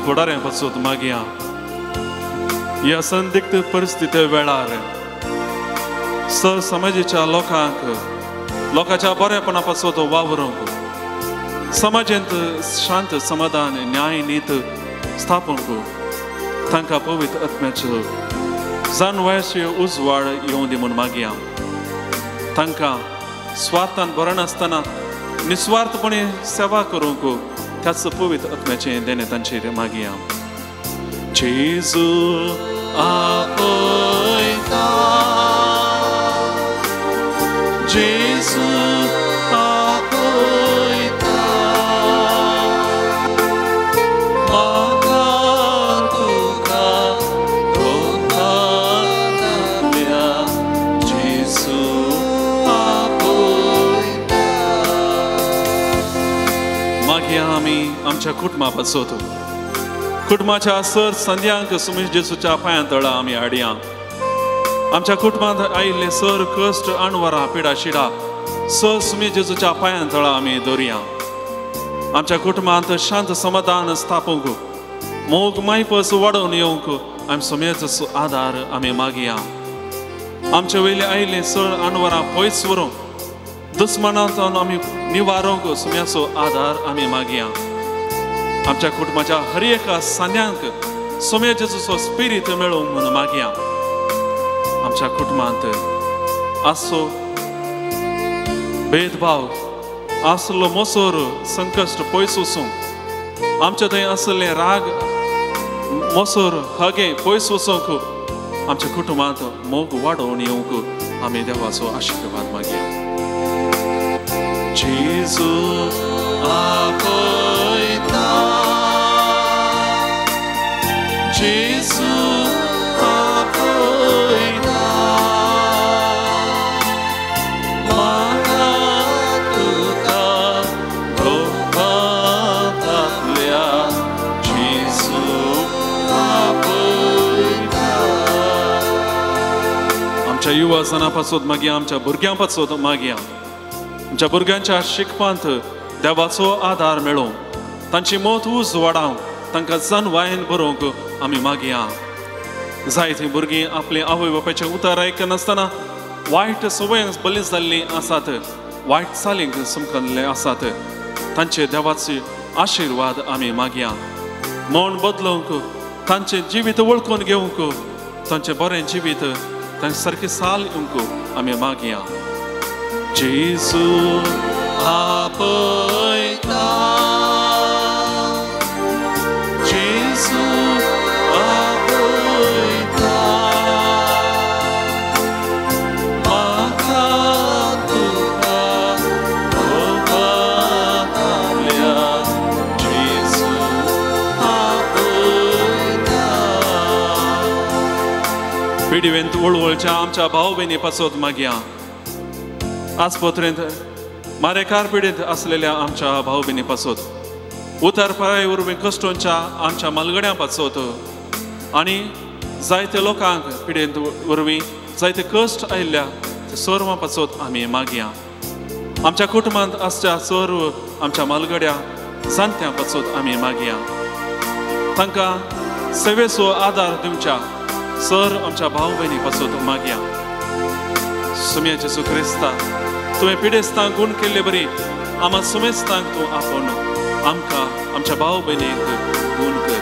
फुडाऱ्यां पासत मागया ह्या संदिग्ध परिस्थिती वेळार सर समाजाच्या लोकांक लोकांच्या बरेपणा पासत वावरूंक समाजांत शांत समाधान न्याय नीत स्थापूंक तांकां पवित्र आत्म्याचो जानवयाची उजवाड येवं दी म्हूण मागया. तांकां स्वार्थान भरनासतना निस्वार्थपणे सेवा करूंक त्याच पवित्र आत्म्याचें देणें तांचेर मागया. जेजू आपयता, जेजू आपयता, म्हाका तुका गोपांत आपल्या, जेजू आपयता. मागया आमी आमच्या कुटुंबा पासत कुटुंबाच्या सर संध्यांक सुमेश जेजूच्या पांयां तळा आमी हाडया. आमच्या कुटुंबांत आयिल्ले सर कश्ट अणवरां पिडा शिडा सर सुमेश जेजूच्या पांयां तळा आमी दवरया. आमच्या कुटुंबांत शांत समाधान स्थापूंक, मोग मायपस वाडोवन येवंक आमी सुम्याचो आदार आमी मागया. आमचे वयले आयिल्ले सळ अनवरां पयस व्हरूंक, दुस्मनांतल्यान आमी निवारूंक सुम्याचो आदार आमी मागया. आमच्या कुटुंबाच्या हर एका सांद्यांक सुम्या जेजूचो स्पिरीत मेळोवंक म्हणून मागया. आमच्या कुटुंबांत आसो भेदभाव आसलो मोसोर संकश्ट पयस वचूंक, आमच्या थंय आसले राग मोसोर हगे पयस वचूंक, आमच्या कुटुंबांत मोग वाडोवन येवंक आमी देवाचो आशिर्वाद मागया. जेजू आपयता, जेजू आपयता, म्हाका तुका भोवपांतल्या जेजू आपयता. आमच्या युवा जनां पासत मागया, आमच्या भुरग्यां पासत मागया. आमच्या भुरग्यांच्या शिकपांत देवाचो आदार मेळोवंक, तांची मत उजवाडावंक, तांकां जनवायन बरोवंक आमी मागया. जायतीं भुरगीं आपले आवय बापायचें उतर आयकनासतना वायट संवयांक बली जाल्लीं आसात, वायट चालींक समकल्ले आसात. तांचे देवाचे आशिर्वाद आमी मागया. मन बदलोवंक, तांचें जिवीत वळखून घेवंक, तांचें बरें जिवीत तांचे सारकें साल येवंक आमी मागया. जेजू आपयता, जेजू आपयता, म्हाका तुका भोवपांतल्या जेजू आपयता. पिडिवेंत वळवळच्या आमच्या भाव भयणी पासत मागया. आस्पत्रेंत मारेकार पिडेंत आसलेल्या आमच्या भाव भयणी पासत, उतार पाराय वरवीं कश्टोंच्या आमच्या मालगड्यां पासत आनी जायते लोकांक पिडेंत वरवीं जायते कश्ट आयिल्ल्या सर्वां पासत आमी मागया. आमच्या कुटुंबांत आसच्या सर्व आमच्या मालगड्या जाणट्यां पासत आमी मागया. तांकां सेवेचो आदार दिवच्या सर आमच्या भाव भयणी पासत मागया. सुम्या जेजू क्रिस्ता, तुवें पिडेस्तांक गुण केल्ले बरी आमा सुमेस्तांक तूं आपोवन आमकां आमच्या भाव भयणीक गुण कर.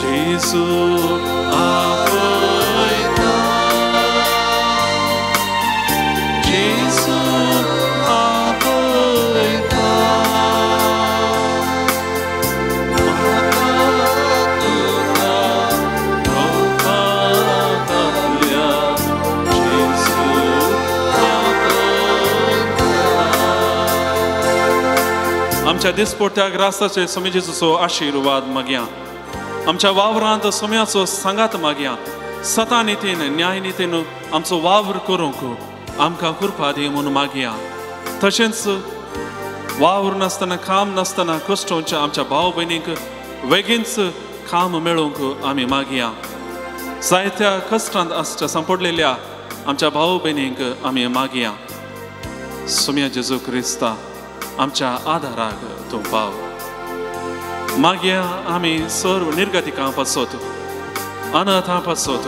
जेजू आपयता, जेजू आपयता, म्हाका तुका भोवपांतल्या जेजू आपयता. आमच्या दिसपट्ट्या ग्रासाचे स्वामी जेजूचो आशिर्वाद मागया. आमच्या वावरांत सोम्याचो सांगात मागया. सता नितीन न्याय नितीन आमचो वावर करूंक आमकां कृपा दी म्हणून मागया. तशेंच वावर नासतना, काम नासतना कश्टोंच्या आमच्या भाव भयणींक बेगीनच काम मेळोवंक आमी मागया. जायत्या कश्टांत आसच्या सांपडलेल्या आमच्या भाव भयणींक आमी मागया. सोम्या जेजू क्रिस्ता, आमच्या आदाराक तूं पाव. मागया आमी सर्व निर्गतिकां पासत, अनाथां पासत,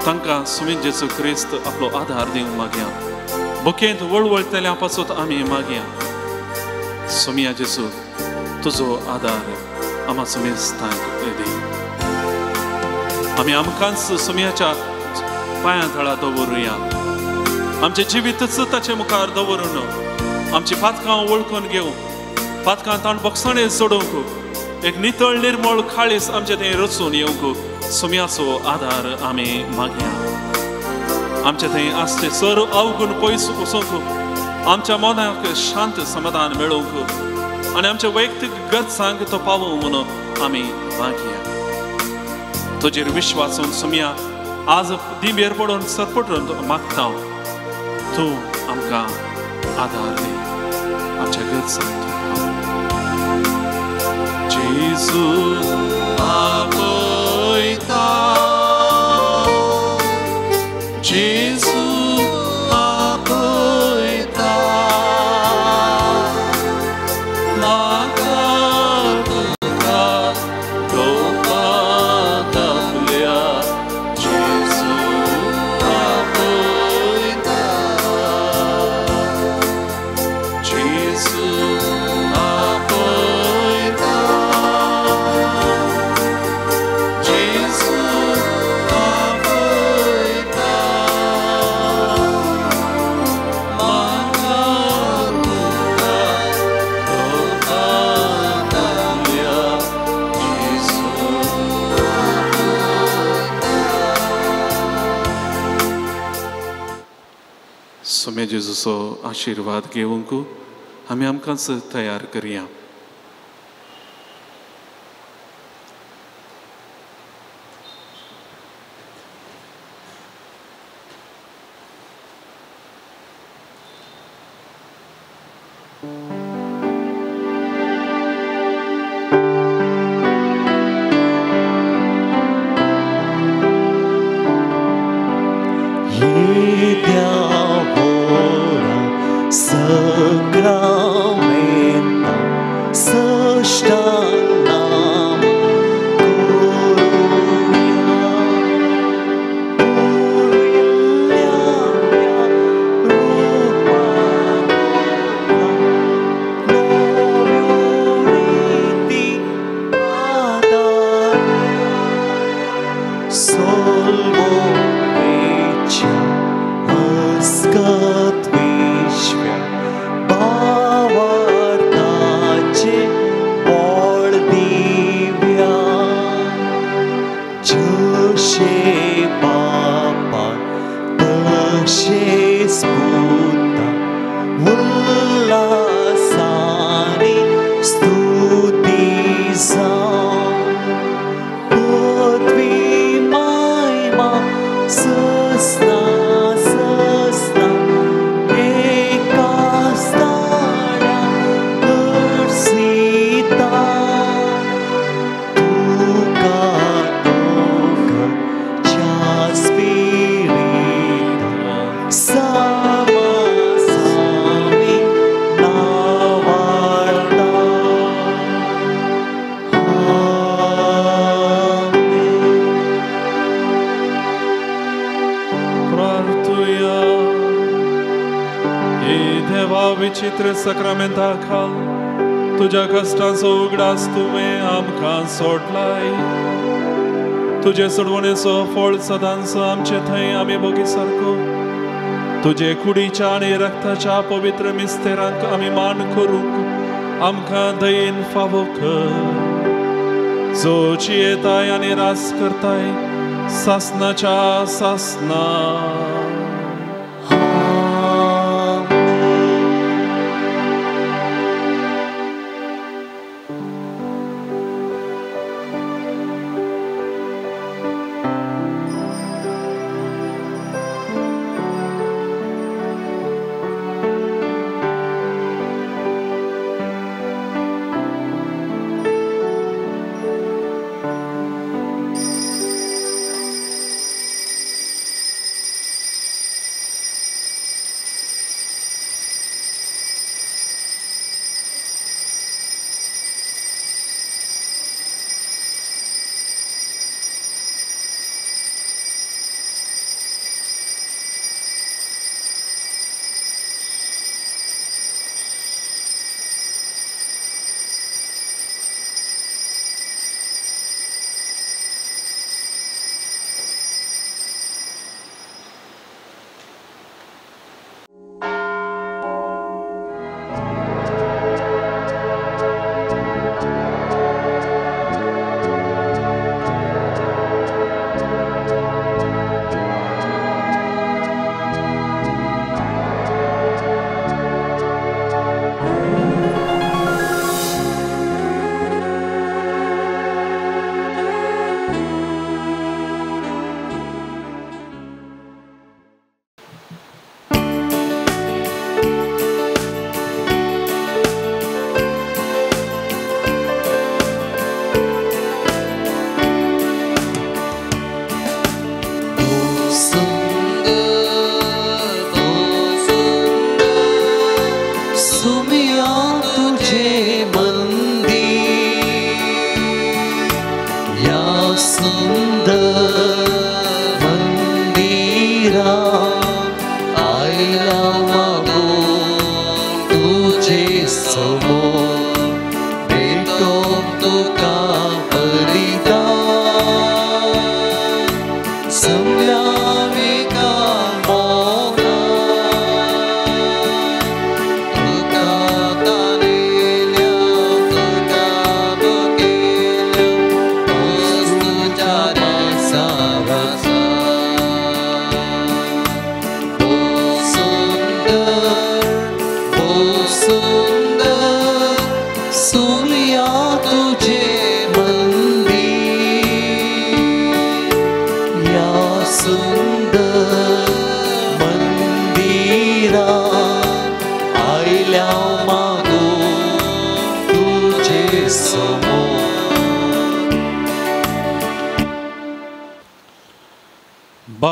तांकां सुमी जेजू क्रिस्त आपलो आदार दिवंक मागया. बुकेंत वळवळटल्या पासत आमी मागया. सोमिया जेजू, तुजो आदार आमा सुमेस्तांक दी. आमी आमकांच सोमियाच्या पांयां तळा दवरुया. आमचें जिवीतच ताचे मुखार दवरून आमची पातकां वळखून घेवं, पातकां ताण बक्षाणे जोडोवंक, एक नितळ निर्मळ खाळीस आमचें थंय रचून येवंक सोम्याचो आदार आमी मागया. आमचे थंय आसचे सर्व अवगुण पयस वचूंक, आमच्या मनाक शांत समाधान मेळोवंक आनी आमच्या वैयक्तीक गरजांक तो पावोवंक म्हणून आमी मागया. तुजेर विश्वासून सोम्या आज दिंबेर पडून सरपटून मागता, तूं आमकां आदार दी, आमच्या गरजांक तूं पाव. जेजू आपयता, जेजू आपयता, सोम्या जेजूचो आशिर्वाद घेवंक आमी आमकांच तयार करया. सक्रामेंता खाल तुज्या कश्टांचो उगडास तुवें आमकां सोडलाय. तुजे सोडवणेचो फळ सदांच आमचे थंय आमी बोगी सारको तुजे कुडीच्या आनी रक्ताच्या पवित्र मिस्तेरांक आमी मान करूंक आमकां दयेन फावो कर. जो जियेताय आनी रास करताय सासनाच्या सासना. Sawa.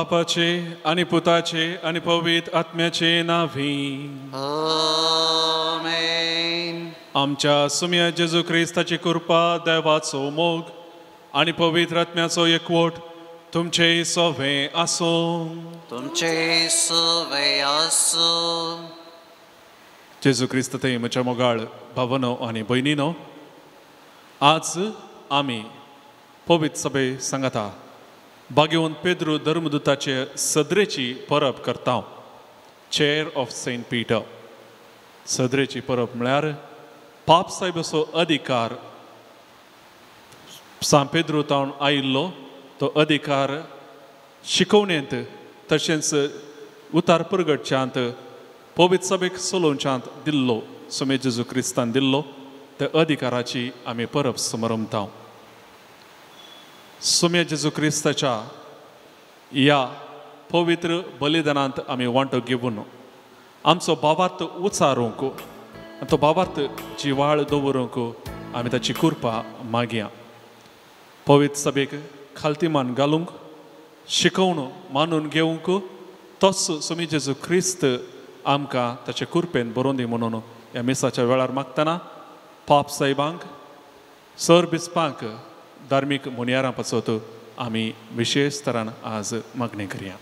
बापाचे आनी पुताचे आनी पवित्र आत्म्याचे नांवी आमेन. आमच्या सुम्या जेजू क्रिस्ताची कृपा, देवाचो मोग आनी पवित्र आत्म्याचो एकवट तुमचे सवे आसूं. तुमचे सवे आसूं. जेजू क्रिस्त थंय म्हज्या मोगाळ भावनो आनी भयणीनो, आज आमी पवित्र सभे सांगता बागेवन पेद्रू धर्मदूताचे सदरेची परब करता. चेअर ऑफ सेंट पीटर सदरेची परब म्हळ्यार पाप साहेबाचो अधिकार सांत पेद्रू तावन आयिल्लो तो अधिकार शिकोवणेंत तशेंच उतार परगटच्यांत पवित्र सभेक चलोवच्यांत दिल्लो सुमे जेजू क्रिस्तान दिल्लो त्या अधिकाराची आमी परब समरमता. सुम्या जेजू क्रिस्ताच्या ह्या पवित्र बलिदानांत आमी वांटो घेवन आमचो भावार्थ उचारूंक आनी तो भावार्थ जिवाळ दवरूंक आमी ताची कृपा मागया. पवित्र सभेक खालतीमान घालूंक शिकोवन मानून घेवंक तोच सुमी जेजू क्रिस्त आमकां ताचे कृपेन बरोवन दी म्हणून ह्या मिसाच्या वेळार मागतना पाप साहेबांक सर बिस्पांक धार्मीक मुनियारां पासत आमी विशेश तरान आज मागणी करया.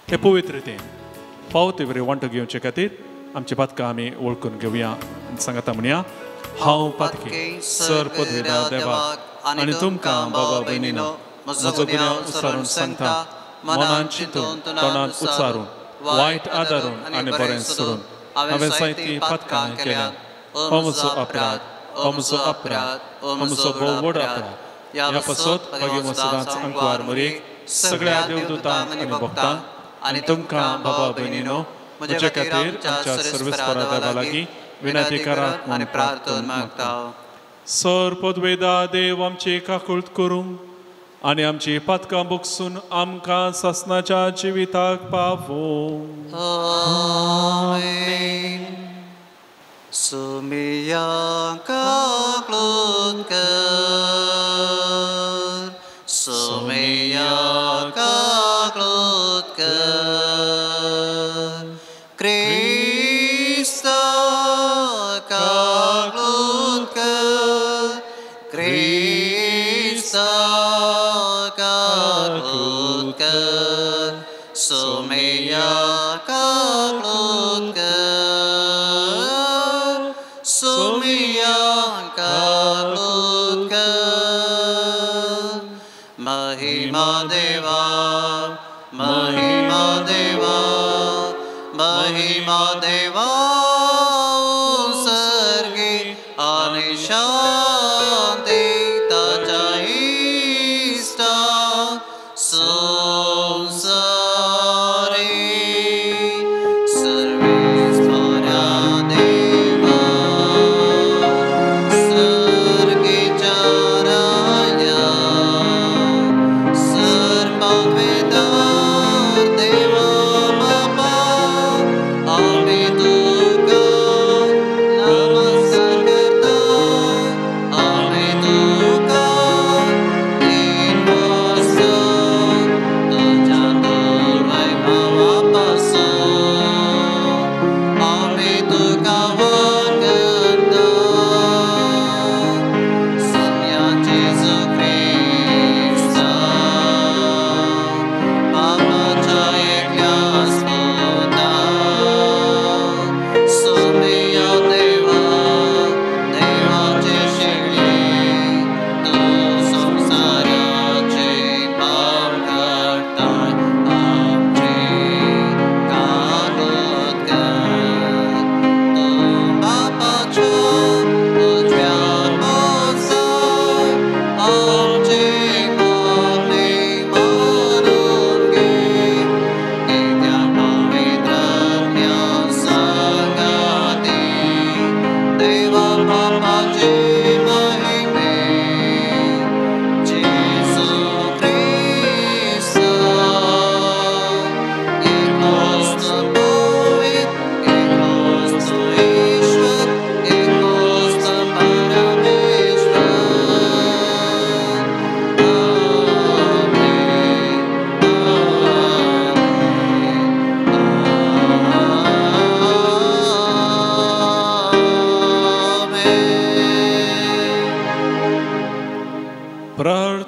हे पवित्र रितीन फावो ते बरें वांटो घेवचे खातीर आमची पातकां आमी वळखून घेवया. सांगता म्हणया, हांव पातकी सर पदवेदा देवाक आनी तुमकां बाबा भयणीनो म्हजो गुन्यांव उचारून सांगता, मनान चिंतून तोंडान उचारून वायट आदारून आनी बरें सोडून हांवें जायतीं पातकां केल्यात. हो म्हजो अपराध, हो म्हजो अपराध, हो म्हजो भोव व्हड अपराध. ह्या पासत भगीन सदांच अंकवार मरेक सगळ्या देवदूतांक आनी भक्तांक आनी तुमकां बाबा भयणीनो म्हज्या खातीर आमच्या सर्वेस्परा देवा लागीं विनंती करात आनी प्रार्थना मागता. सर पदवेदा देव आमची काकूळत करूं आनी आमची पातकां बोगसून आमकां सासनाच्या जिविताक पावोवं. आमेन. सुमिया काकूळत कर, सुमिया काकूळत कर, क्रिस्ता काकूळत कर, क्रिस्ता काकूळत कर, सुमिया काकूळत कर, सुमिया काकूळत कर. महिमा देवा, महिमा देवा, महिमा देवा सर्गे आणि शांती ताच्या इष्टा संसारी. सर्वेस्परा देवा सर्गेच्या राया, सर्ववेदा देवा बाबा आमी तुका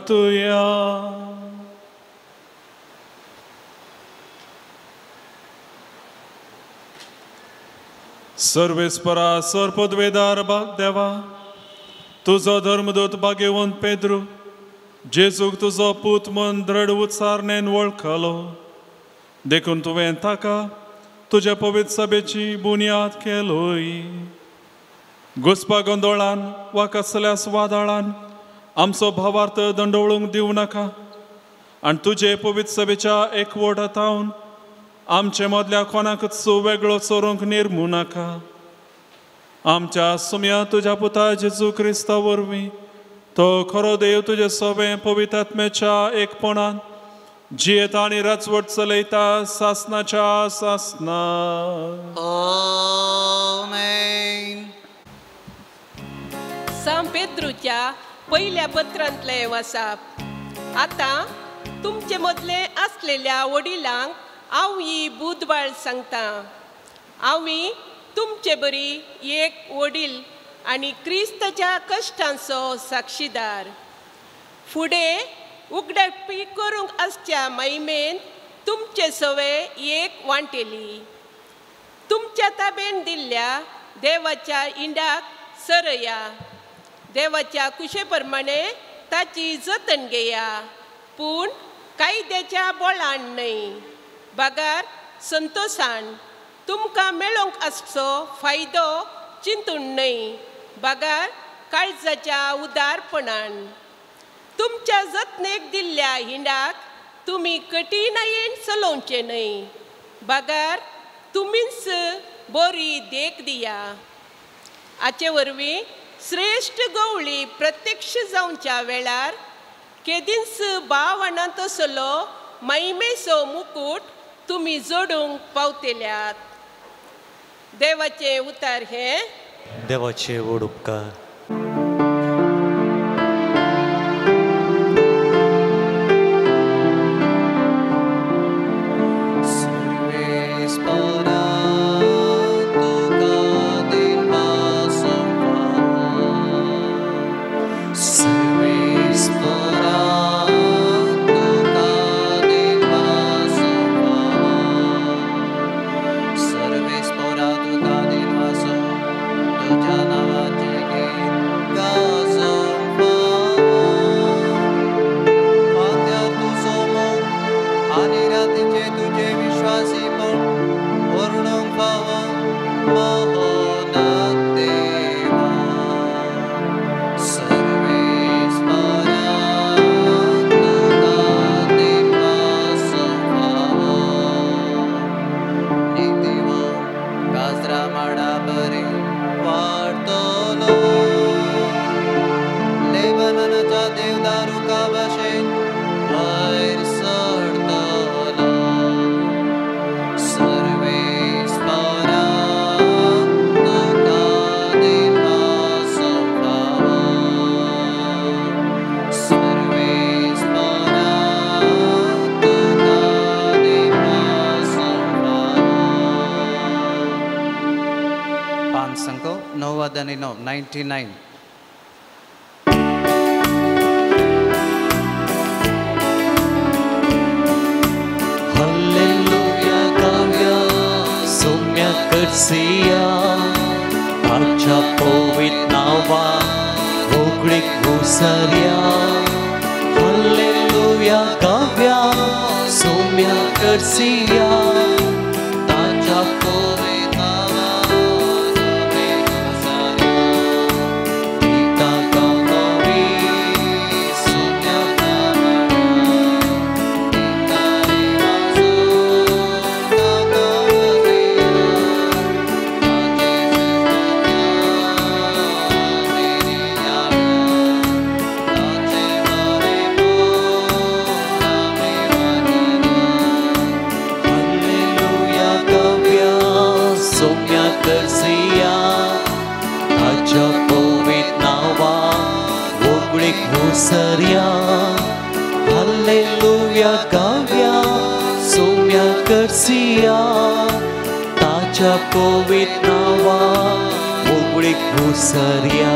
प्रार्थुया. सर्वेस्परा सर्पद्वेदार देवा, तुजो धर्मदूत भाग्यवंत पेद्रू जेजूक तुजो पूत म्हूण दृढ उच्चारणेन वळखलो, देखून तुवें ताका तुज्या पवित्र सभेची बुन्याद केलोय. घुसपा गोंदोळान वा कसल्याच वादळान आमचो भावार्थ दंडवळूंक दिवं नाका आनी तुजे पवित्र सभेच्या एकवटा तावन आमचे मदल्या कोणाकच वेगळो चोरूंक निर्मू नाका. आमच्या सुम्या तुज्या पुता जेजू क्रिस्ता वरवीं तो खरो देव तुजे सोबें पवित्र आत्म्याच्या एकपणान जियेता आनी राजवट चलयता सासनाच्या सासना. आमेन. सांत पेद्रूच्या पयल्या पत्रांतलें वासाप. आतां तुमचे मदले आसलेल्या वडिलांक हांव ही बुधवार सांगता. हांव तुमचे बरी एक वडील आनी क्रिस्ताच्या कश्टांचो साक्षीदार. फुडें उगडापी करूंक आसच्या महिमेन तुमचे सवे एक वांटेली. तुमच्या ताबेन दिल्ल्या देवाच्या इंडाक सरया, देवाच्या कुशे प्रमाणे ताची जतन घेया, पूण कायद्याच्या बळान न्हय, बगार संतोशान. तुमकां मेळोवंक आसचो फायदो चिंतून न्हय, बगार काळजाच्या उदारपणान. तुमच्या जतनेक दिल्ल्या हिंडाक तुमी कठीणायेन चलोवचें न्हय, बगार तुमीच बरी देख दिया. हाचे वरवीं श्रेश्ठ गवळी प्रत्यक्ष जावच्या वेळार केदींच भावनां तसलो महिमेचो मुकूट तुमी जोडूंक पावतल्यात. देवाचें उतार हें. देवाचे व्हड उपकार. No, 99. Hallelujah काव्या सौम्या करसिया ताच्या पवित्र नावा होगळीक घुसर्या. हल्लेलुया काव्या सौम्या करसिया ताच्या पवित्र नावा घुसर्या. हल्लेलुया काव्या सौम्या करसिया ताच्या पवित्र नावा होगळीक घुसर्या.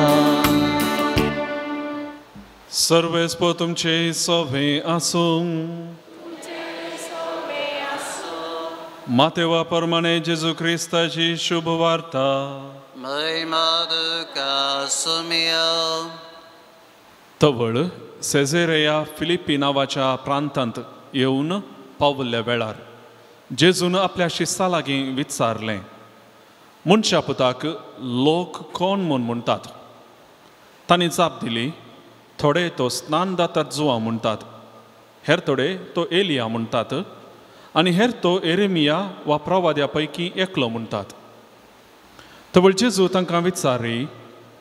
सर्वेस्पो तुमचे सोवे आसूं. मातेवा प्रमाणे जेजू क्रिस्ताची शुभ वार्ता. तवळ सेझेरेया फिलिप्पी नांवाच्या प्रांतांत येवन पावल्ल्या वेळार जेजून आपल्या शिस्ता लागीं विचारलें, मनशा पुताक लोक कोण म्हूण म्हणटात? तांणी जाप दिली, थोडे तो स्नानदाता जुआ म्हणटात, हेर थोडे तो एलिया म्हणटात आनी हेर तो एरेमिया वा प्रवाद्या पैकी एकलो म्हणटात. तवळ जेजू तांकां विचारी,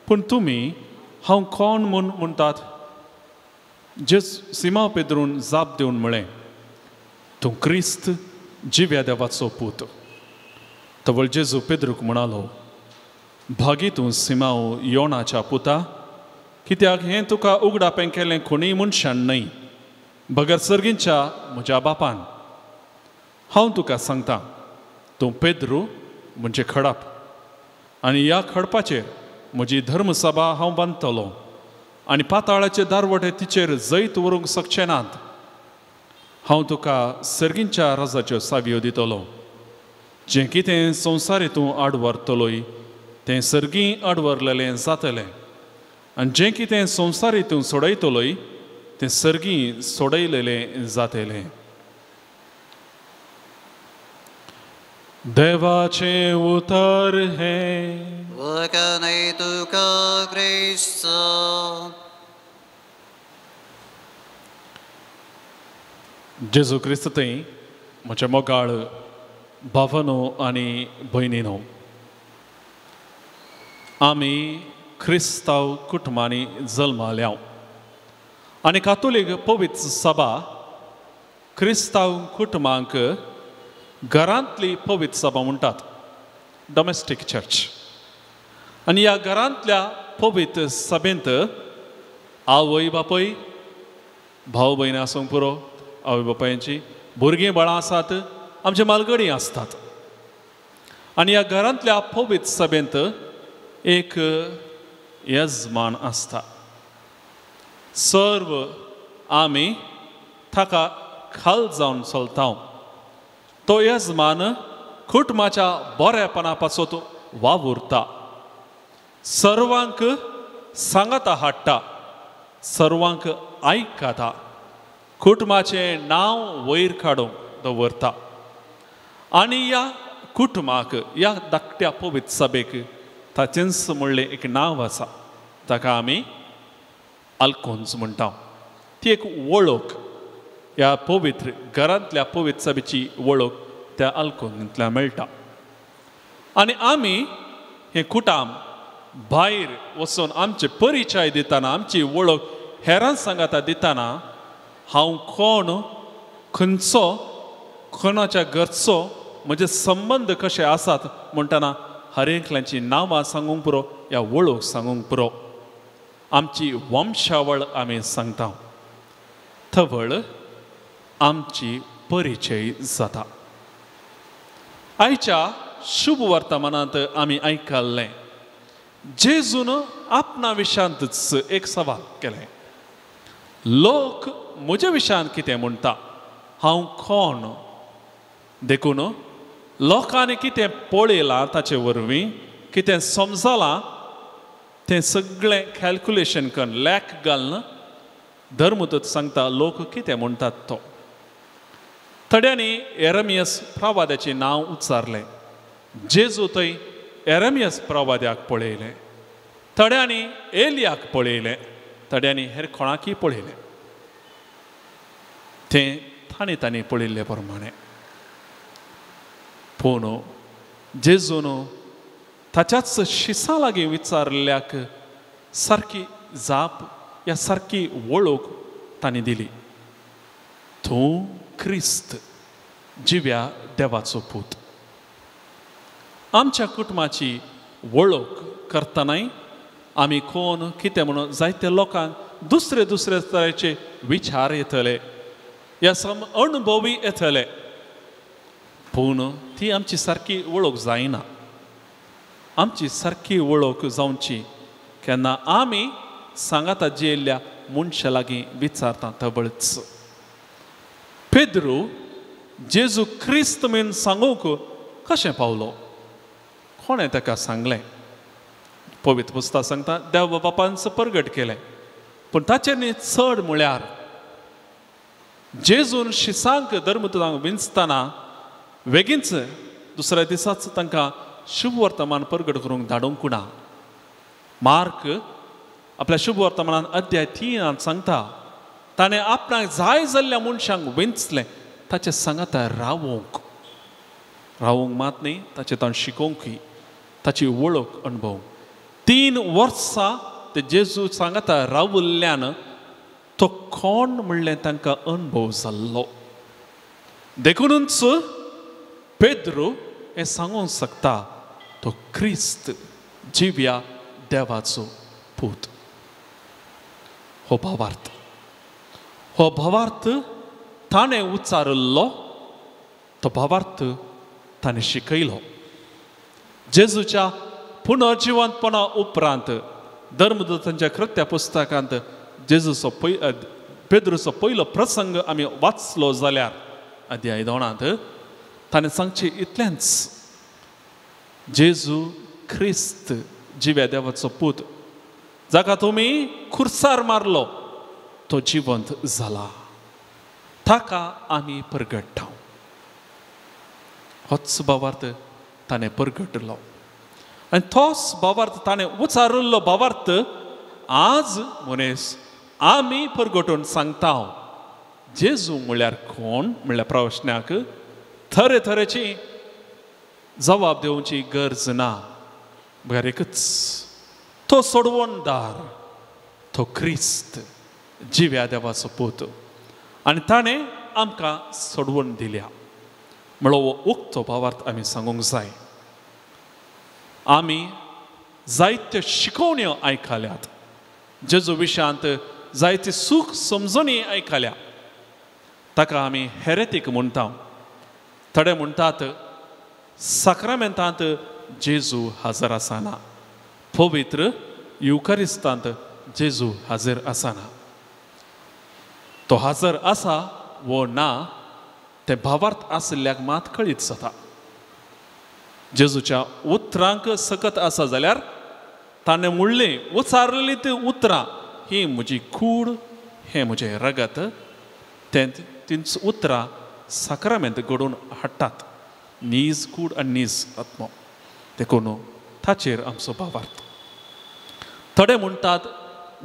पूण तुमी हांव कोण म्हूण म्हणटात? जेजू सिमांव पेद्रून जाप दिवन म्हळें, तूं क्रिस्त जिव्या देवाचो पूत. तवळ जेजू पेद्रूक म्हणालो, भागी तूं सिमांव योणाच्या पुता, कित्याक हें तुका उगडापें केलें कोणीय मनशान न्हय, बगर सर्गींच्या म्हज्या बापान. हांव तुका सांगता, तूं पेद्रू म्हणजे खडप, आनी ह्या खडपाचेर म्हजी धर्मसभा हांव बांदतलो आनी पाताळाचे दारवटे तिचेर जैत व्हरूंक शकचे नात. हांव तुका सर्गींच्या रजाच्यो सावयो दितलो. जें कितें संवसारी तूं आडवरतलोय तें सर्गीं आडवरलेलें जातलें, आनी जें कितें संवसारी तूं सोडयतलोय तें सर्गीं सोडयलेलें जातलें. देवाचें उतर हें. वखणई तुका क्रिस्त. जेजू क्रिस्त थंय म्हज्या मोगाळ भावनो आनी भयणीनो, आमी क्रिस्तांव कुटुंबांनी जल्माल्या आनी कातोलीक पवित्र सभा क्रिस्तांव कुटुंबांक घरांतली पवित्र सभा म्हणटात, डॉमेस्टीक चर्च. आनी ह्या घरांतल्या पवित्र सभेंत आवय बापूय, भाव भयण आसूंक पुरो, आवय बापायची भुरगीं बाळां आसात, आमचे मालगडी आसतात. आनी ह्या घरांतल्या पवित्र सभेंत एक यजमान आसता. सर्व आमी ताका खाल जावन चलता. तो यजमान कुटुंबाच्या बरेपणा पासत वावुरता, सर्वांक सांगाता हाडटा, सर्वांक आयकता, कुटुंबाचें नांव वयर काडूंक दवरता. आनी ह्या कुटुंबाक, ह्या धाकट्या पवित्र सभेक ताचेंच म्हणलें एक नांव आसा, ताका आमी आल्कोन्स म्हणटा. ती एक वळख, ह्या पवित्र घरांतल्या पवित्र सभेची वळख त्या आल्कोन्सांतल्यान मेळटा. आनी आमी हें कुटाम भायर वचून आमचे परिचय दितना, आमची वळख हेरां सांगाता दितना, हांव कोण, खंयचो, कोणाच्या घरचो, म्हजे संबंद कशे आसात म्हणटना हर एकल्याची नांवां सांगूंक पुरो, ह्या वळख सांगूंक पुरो, आमची वंशावळ आमी सांगता, थवळ आमची परिचय जाता. आयच्या शुभ वर्तमानांत आमी आयकल्लें, जेजून आपणा विशयांतच एक सवाल केलें, लोक म्हज्या विशयान कितें म्हणटा, हांव कोण? देखून लोकांनी कितें पळयलां ताचे वरवीं, कितें समजलां तें सगळें कॅल्क्युलेशन करून लेख घालून धर्मदूत सांगता लोक कितें म्हणटात तो. थोड्यांनी एरमियस प्रवाद्याचें नांव उच्चारलें, जेजू थंय एरमियस प्रवाद्याक पळयलें, थोड्यांनी एलियाक पळयलें, थोड्यांनी हेर कोणाकय पळयलें. तें तांणी तांणी पळयल्ले प्रमाणें. पूण जेजून ताच्याच शिसां लागीं विचारल्याक सारकी जाप या सारकी वळख तांणी दिली, तूं क्रिस्त जिव्या देवाचो पूत. आमच्या कुटुंबाची वळख करतनाय आमी कोण कितें म्हणून जायते लोकांक दुसरे दुसरे तरेचे विचार येतले, या सम अणभवी येतले, पूण ती आमची सारकी वळख जायना. आमची सारकी वळख जावची केन्ना आमी सांगाता जियेल्ल्या मनशा लागीं विचारता तबळच. पेद्रू जेजू क्रिस्त म्हूण सांगूंक कशें पावलो? कोणें ताका सांगलें? पवित्र पुस्तक सांगता देव बापान परगट केलें. पूण ताचें न्ही चड म्हळ्यार जेजून शिसांक धर्मदूतांक विंचतना वेगींच दुसऱ्या दिसाच तांकां शुभ वर्तमान परगट करूंक धाडूंक ना. मार्क आपल्या शुभ वर्तमानान अध्याय 3 सांगता ताणें आपणाक जाय जाल्ल्या मनशांक विंचलें ताचे सांगाता रावोंक, रावोंक मात न्ही, ताचें ताण शिकोवंकय, ताची वळख अणभव. 3 वर्सां ते जेजू सांगाता रावल्ल्यान तो कोण म्हणलें तांकां अणभव जाल्लो. देखूनच पेद्रू हें सांगूंक शकता तो क्रिस्त जिव्या देवाचो पूत. हो भावार्थ, हो भावार्थ ताणें उच्चारिल्लो, तो भावार्थ ताणें शिकयलो. जेजूच्या पुनर्जिवंतपणा उपरांत धर्मदूतांच्या कृत्या पुस्तकांत जेजूचो पेद्रूचो पयलो प्रसंग आमी वाचलो जाल्यार अध्याय 2 ताणें सांगचें इतलेंच, जेजू क्रिस्त जिव्या देवाचो पूत जाका तुमी खुर्सार मारलो तो जिवंत जाला, ताका आमी परगट्टा. होच भावार्थ ताणें परगटलो आनी तोच भावार्थ ताणें उचारिल्लो भावार्थ आज मनीस आमी परगटून सांगता. जेजू म्हळ्यार कोण म्हणल्यार प्रश्नाक तरेतरेची जबाब दिवची गरज ना, बगर एकच तो सोडवणदार, तो क्रिस्त जिव्या देवाचो पूत आनी ताणें आमकां सोडवण दिल्या म्हणलो हो उक्तो भावार्थ आमी सांगूंक जाय. आमी जायत्यो शिकोवण्यो आयकल्यात, जेजू विशयांत जायती सूख समजणी आयकल्या, ताका आमी हेरेतीक म्हणटा. थोडे म्हणटात साक्रामेंतांत जेजू हाजर आसना, पवित्र युकरिस्तांत जेजू हाजीर आसना. तो हाजर आसा वो ना तें भावार्थ आशिल्ल्याक मात कळीत जाता. जेजूच्या उतरांक सकत आसा जाल्यार ताणें म्हणलें उचारलेली ती उतरां ही म्हजी कूड, हें म्हजें रगत, तें तींच उतरां साक्रामेंत घडोवन हाडटात, नीज कूड आनी नीज आत्मो. देखून ताचेर आमचो भावार्थ. थोडे म्हणटात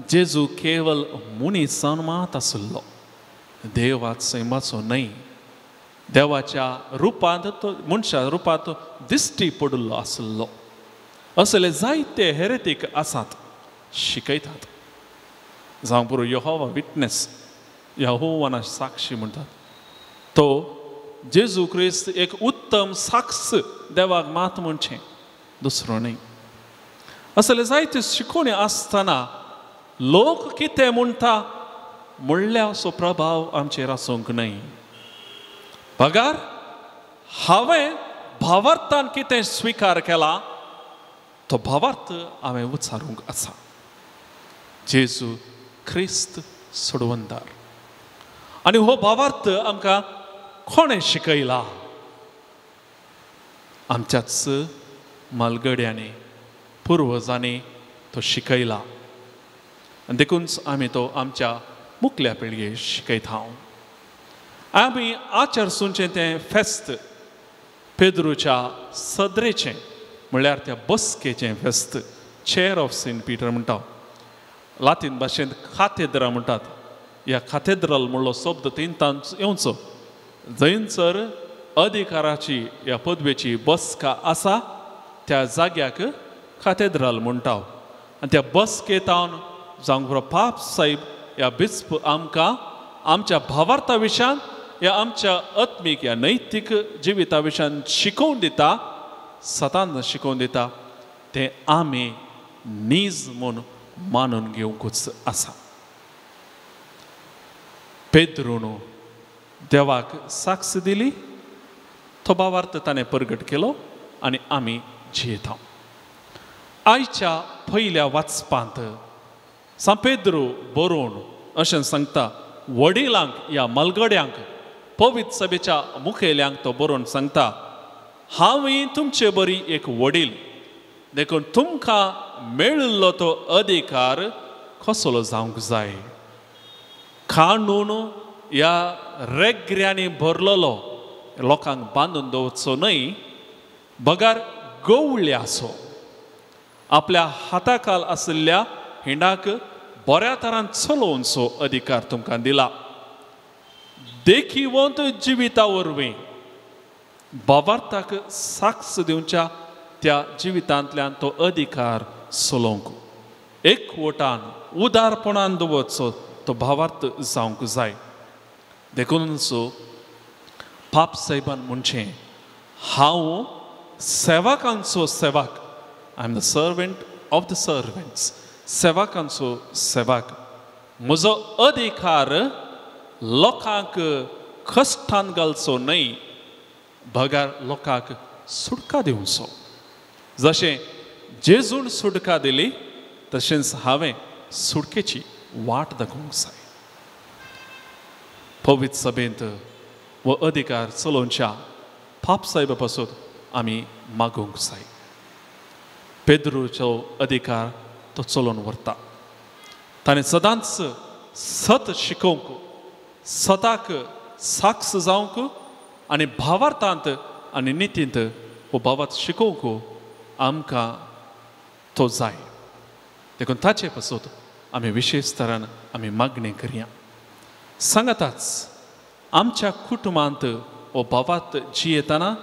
जेजू केवल मनीस जावन मात आशिल्लो, देवाच सैमाचो न्हय, देवाच्या रुपांत तो मनशा रुपांत दिश्टी पडिल्लो आशिल्लो. असले जायते हेरेतीक आसात, शिकयतात. जावं पुरो यहोवा विटनेस, यहोवाना साक्षी म्हणटात, तो जेजू क्रिस्त एक उत्तम साक्ष देवाक मात म्हणचें, दुसरो न्हय. असले जायते शिकोवणी आसतना लोक कितें म्हणटा म्हणल्यार असो प्रभाव आमचेर आसूंक न्हय. बगर हांवें भावार्थान कितें स्विकार केला तो भावार्थ हांवें उच्चारूंक आसा. जेजू क्रिस्त सोडवणदार आनी हो भावार्थ आमकां कोणें शिकयला? आमच्याच मालगड्यांनी, पुर्वजांनी तो शिकयला आनी देखूनच आमी तो आमच्या मुखल्या पिळगे शिकयता. आमी आचरसूनचें तें फेस्त पेद्रूच्या सदरेचें म्हणल्यार त्या बसकेचें फेस्त, चेअर ऑफ सेंट पीटर म्हणटा, लातीन भाशेंत कातेद्रा म्हणटात. ह्या कातेद्रल म्हणलो शब्द तिंतान येवचो, जंयसर अधिकाराची ह्या पदवेची बसका आसा त्या जाग्याक कातेद्राल म्हणटा. आनी त्या बसकेतावन जावंक पुरो पाप साहेब ह्या बिस्प आमकां आमच्या भावार्था विशयान ह्या आमच्या आत्मीक ह्या नैतीक जिविता विशयान शिकोवन दिता, सतान शिकोवन दिता, तें आमी नीज म्हूण मानून घेवंकूच आसा. पेद्रून देवाक साक्ष दिली, तो भावार्थ ताणें परगट केलो आनी आमी जियेता. आयच्या पयल्या वाचपांत सांपेद्रू बरोवन अशें सांगता वडिलांक ह्या मलगड्यांक पवित्र सभेच्या मुखेल्यांक तो बरोवन सांगता हांवूय तुमचे बरी एक वडील देखून तुमकां मेळिल्लो तो अधिकार कसलो जावंक जाय. कानून ह्या रेगऱ्यांनी भरलेलो लोकांक बांदून दवरचो न्हय बगर गवळ्याचो आपल्या हाताखाल आशिल्ल्या हिंडाक बऱ्या तरान चलोवचो अधिकार तुमकां दिला. देखीवंत जिविता वरवीं भावार्थाक साक्ष दिवच्या त्या जिवितांतल्यान तो अधिकार चलोवंक एकवटान उदारपणान दवरचो तो भावार्थ जावंक जाय. देखूनच पाप साहेबान म्हणचें हांव सेवकांचो सेवक, I am the servant of the servants, सेवकांचो सेवक. म्हजो अधिकार लोकांक कश्टान घालचो न्हय बगर लोकांक सुटका दिवचो. जशें जेजून सुटका दिली तशेंच हांवें सुटकेची वाट दाखोवंक जाय. पवित्र सभेंत हो अधिकार चलोवच्या पाप साहेबा पासून आमी मागूंक जाय. पेद्रूचो अधिकार तो चलोवन व्हरता. ताणें सदांच सत शिकोवंक, सताक साक्ष जावंक आनी भावार्थांत आनी नितींत हो भावार्थ शिकोवंक आमकां तो जाय. देखून ताचे पासून आमी विशेश तरान आमी मागणी करया. सांगाताच आमच्या कुटुंबांत हो भावार्थ जियेतना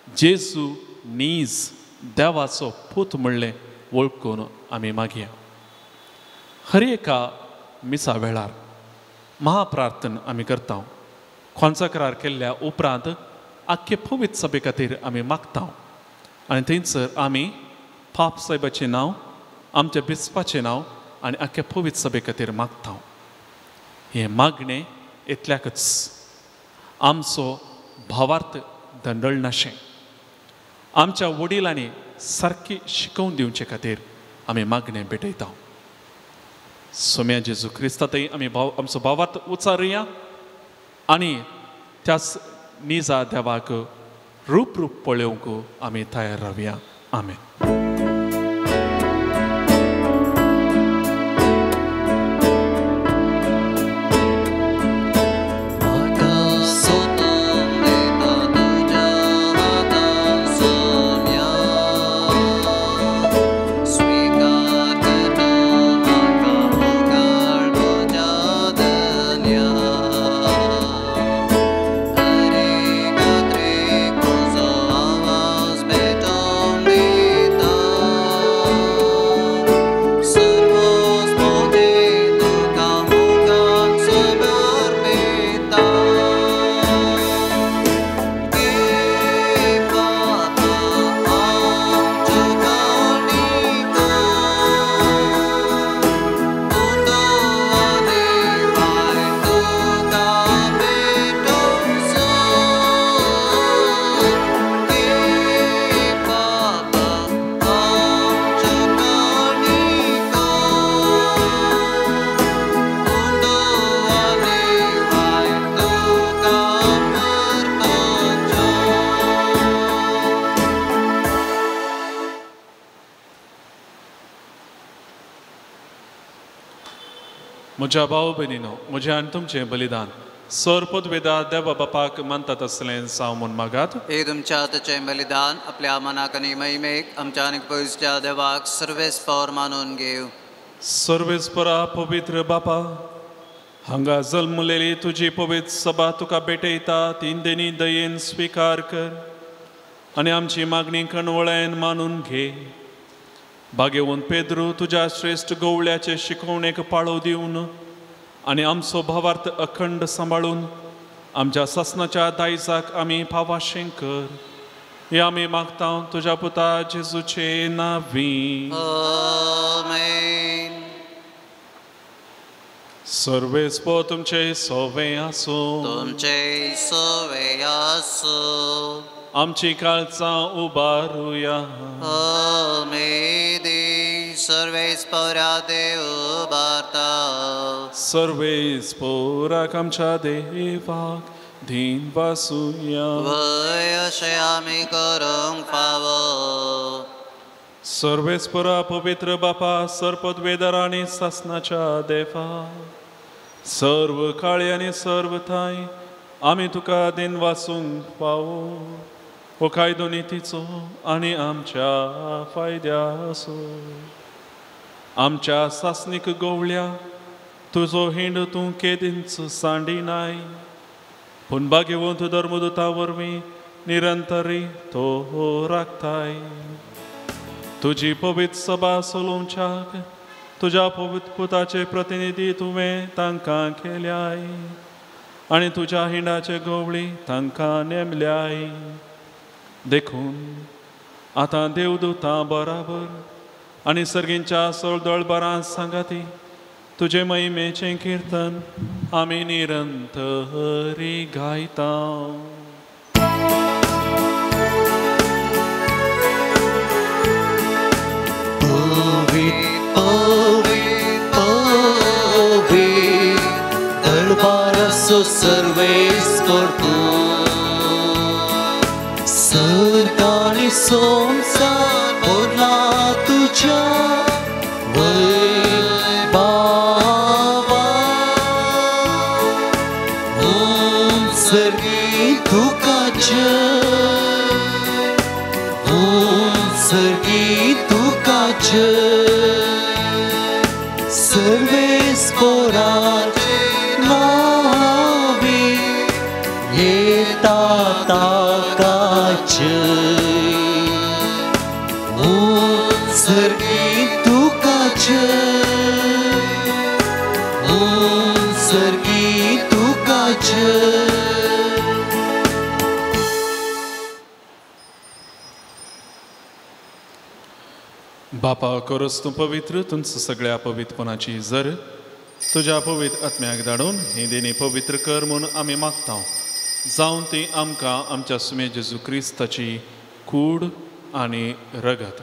जेजू नीज देवाचो पूत म्हणलें वळखून आमी मागया. हर एका मिसा वेळार महाप्रार्थना आमी करता. कॉन्साक्रार केल्ल्या उपरांत आख्खे पवित्र सभे खातीर आमी मागता आनी थंयसर आमी पाप साहेबाचें नांव, आमच्या बिस्पाचें नांव आनी आख्खे पवित्र सभे खातीर मागता. हें मागणें इतल्याकच आमचो भावार्थ दंडळनाशें आमच्या वडिलांनी सारकी शिकोवन दिवचे खातीर आमी मागणें भेटयता. सोम्या जेजू क्रिस्तांतय आमी आमचो भावार्थ उचारुया आनी त्याच निजा देवाक रूप रूप पळोवंक आमी तयार रावया. आमेन. म्हज्या भाव भयणीनो, म्हजें आनी तुमचें बलिदान सर पदवेदा देवा बापाक मानतात असलें जावं म्हूण मागात. हे तुमच्या हाताचें बलिदान आपल्या मनाक आनी महिमेक आमच्या आनी पयसच्या देवाक सर्वेस्पर मानून घेव. सर्वेस्परा पवित्र बापा, हांगा जल्मलेली तुजी पवित्र सभा तुका भेटयता तीन देनी दयेन स्विकार कर आनी आमची मागणी कणवळ्यान मानून घे. भाग्यवंत पेद्रू तुज्या श्रेश्ठ गवळ्याचे शिकवणेक पाळो दिवन आनी आमचो भावार्थ अखंड सांबाळून आमच्या सासनाच्या दायजाक आमी पावाशें कर. हे आमी मागता तुज्या पुता जेजूचे नांवी. आमेन. सर्वेस्पर तुमचे सोवे आसूं. तुमचे सोवे आसूं. आमची काळजां उबारुया. आमी दीस सर्वेस पोरा देव उबारता. सर्वेस पोराक आमच्या देवाक धीन वासुया. वय अशें आमी करूंक फावो. सर्वेस्परा पवित्र बापा सर्पदवेदर आनी सासनाच्या देवा, सर्व काळी आनी सर्व ठांय आमी तुका दिन वासूंक पावो. हो कायदो नितीचो आनी आमच्या फायद्याचो. आमच्या सासनीक गोवळ्या तुजो हिंड तूं केदींच सांडिनाय, पूण भाग्यवंत धर्मदूता वरवीं निरंतरी तो राखताय. तुजी पवित्र सभा चलोवच्याक तुज्या पवित्र पुताचे प्रतिनिधी तुवें तांकां केल्याय आनी तुज्या हिंडाचे गोवळी तांकां नेमल्याय. देखून आतां देवदूतां बराबर आनी सर्गींच्या सोळदळबारां सांगाती तुजे महिमेचें किर्तन आमी निरंतरी गायता. दळबाराचो सर्वेस्पर तूं, सर्ग आनी संवसार भरला तुज्या वैभवान. ॐ सर्गी तुका जय, ॐ सर्गी तुका जय. सर्वेस्पराचे नावे येता ताका जय. ॐ सर्गी तुका जय, ॐ सर्गी तुका जय. बापा करस तूं पवित्र, तुमचं सगळ्या पवित्रपणाची जर तुज्या पवित्र आत्म्याक धाडून ही देणी पवित्र कर म्हूण आमी मागता. जावन ती आमकां आमच्या सुमे जेजू क्रिस्ताची कूड आनी रगत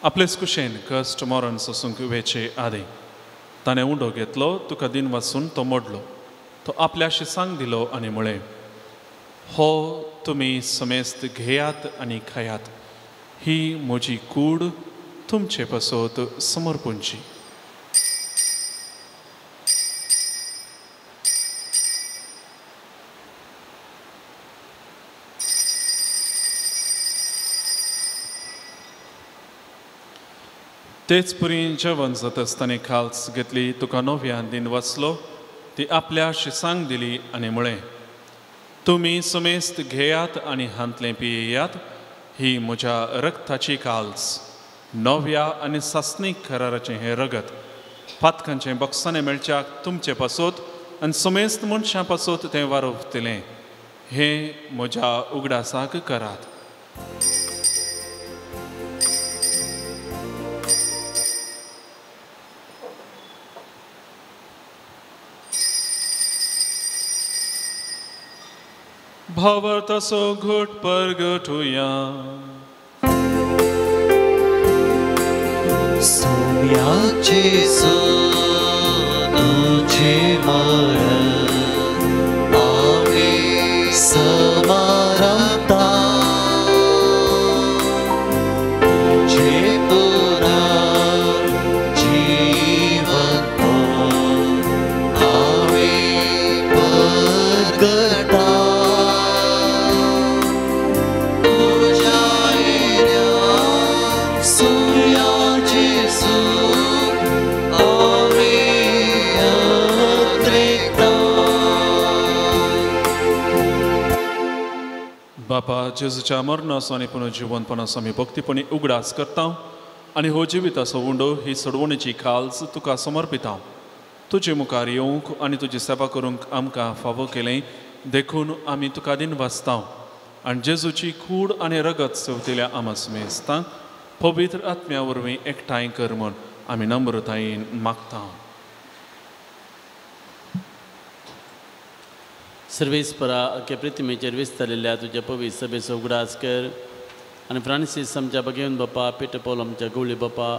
आपलेच कुशेन कश्ट मरण सोसूंक वेचे आदी ताणें उंडो घेतलो, तुका दिन वाचून तो मोडलो, तो आपल्याशी सांग दिलो आनी म्हळें, हो तुमी समेस्त घेयात आनी खायात, ही म्हजी कूड तुमचे पासत समर्पणची. तेच परी जेवण जाता आसतना खाल्स घेतली, तुका नव्यान दिन वाचलो, ती आपल्या शिसांक दिली आनी म्हळें, तुमी समेस्त घेयात आनी हांतलें पियेयात, ही म्हज्या रक्ताची काल्स, नव्या आनी सासणीक कराराचें हें रगत, पातकांचें बक्षाणें मेळच्याक तुमचे पासत आनी समेस्त मनशां पासत तें वारोवतलें. हें म्हज्या उगडासाक करात. भावार्थाचो घट परगटुया. सोम्याचे तुझे मरण आम्ही समारंभता, तुझे पुनर्जीवन आम्ही परगटा. बापा, जेजूच्या मरणाचो आनी पुनर्जिवनपणाचो आमी भक्तीपणी उगडास करता आनी हो जिविताचो उंडो ही सोडवणेची काल्स तुका समर्पिता. तुजे मुखार येवंक आनी तुजी सेवा करूंक आमकां फावो केलें देखून आमी तुका दिन वाचता आनी जेजूची कूड आनी रगत सेवतेल्या आमस मेस्तांक पवित्र आत्म्या वरवीं एकठांय कर म्हूण आमी नम्रतायेन मागता. सर्वेस्परा अख्या प्रतिमेचेर विस्तारिल्ल्या तुज्या पवित्र सभेचो उगडास कर आनी फ्रांसीस आमच्या भगेवन बापा, पेटर पॉल आमच्या गवळी बापा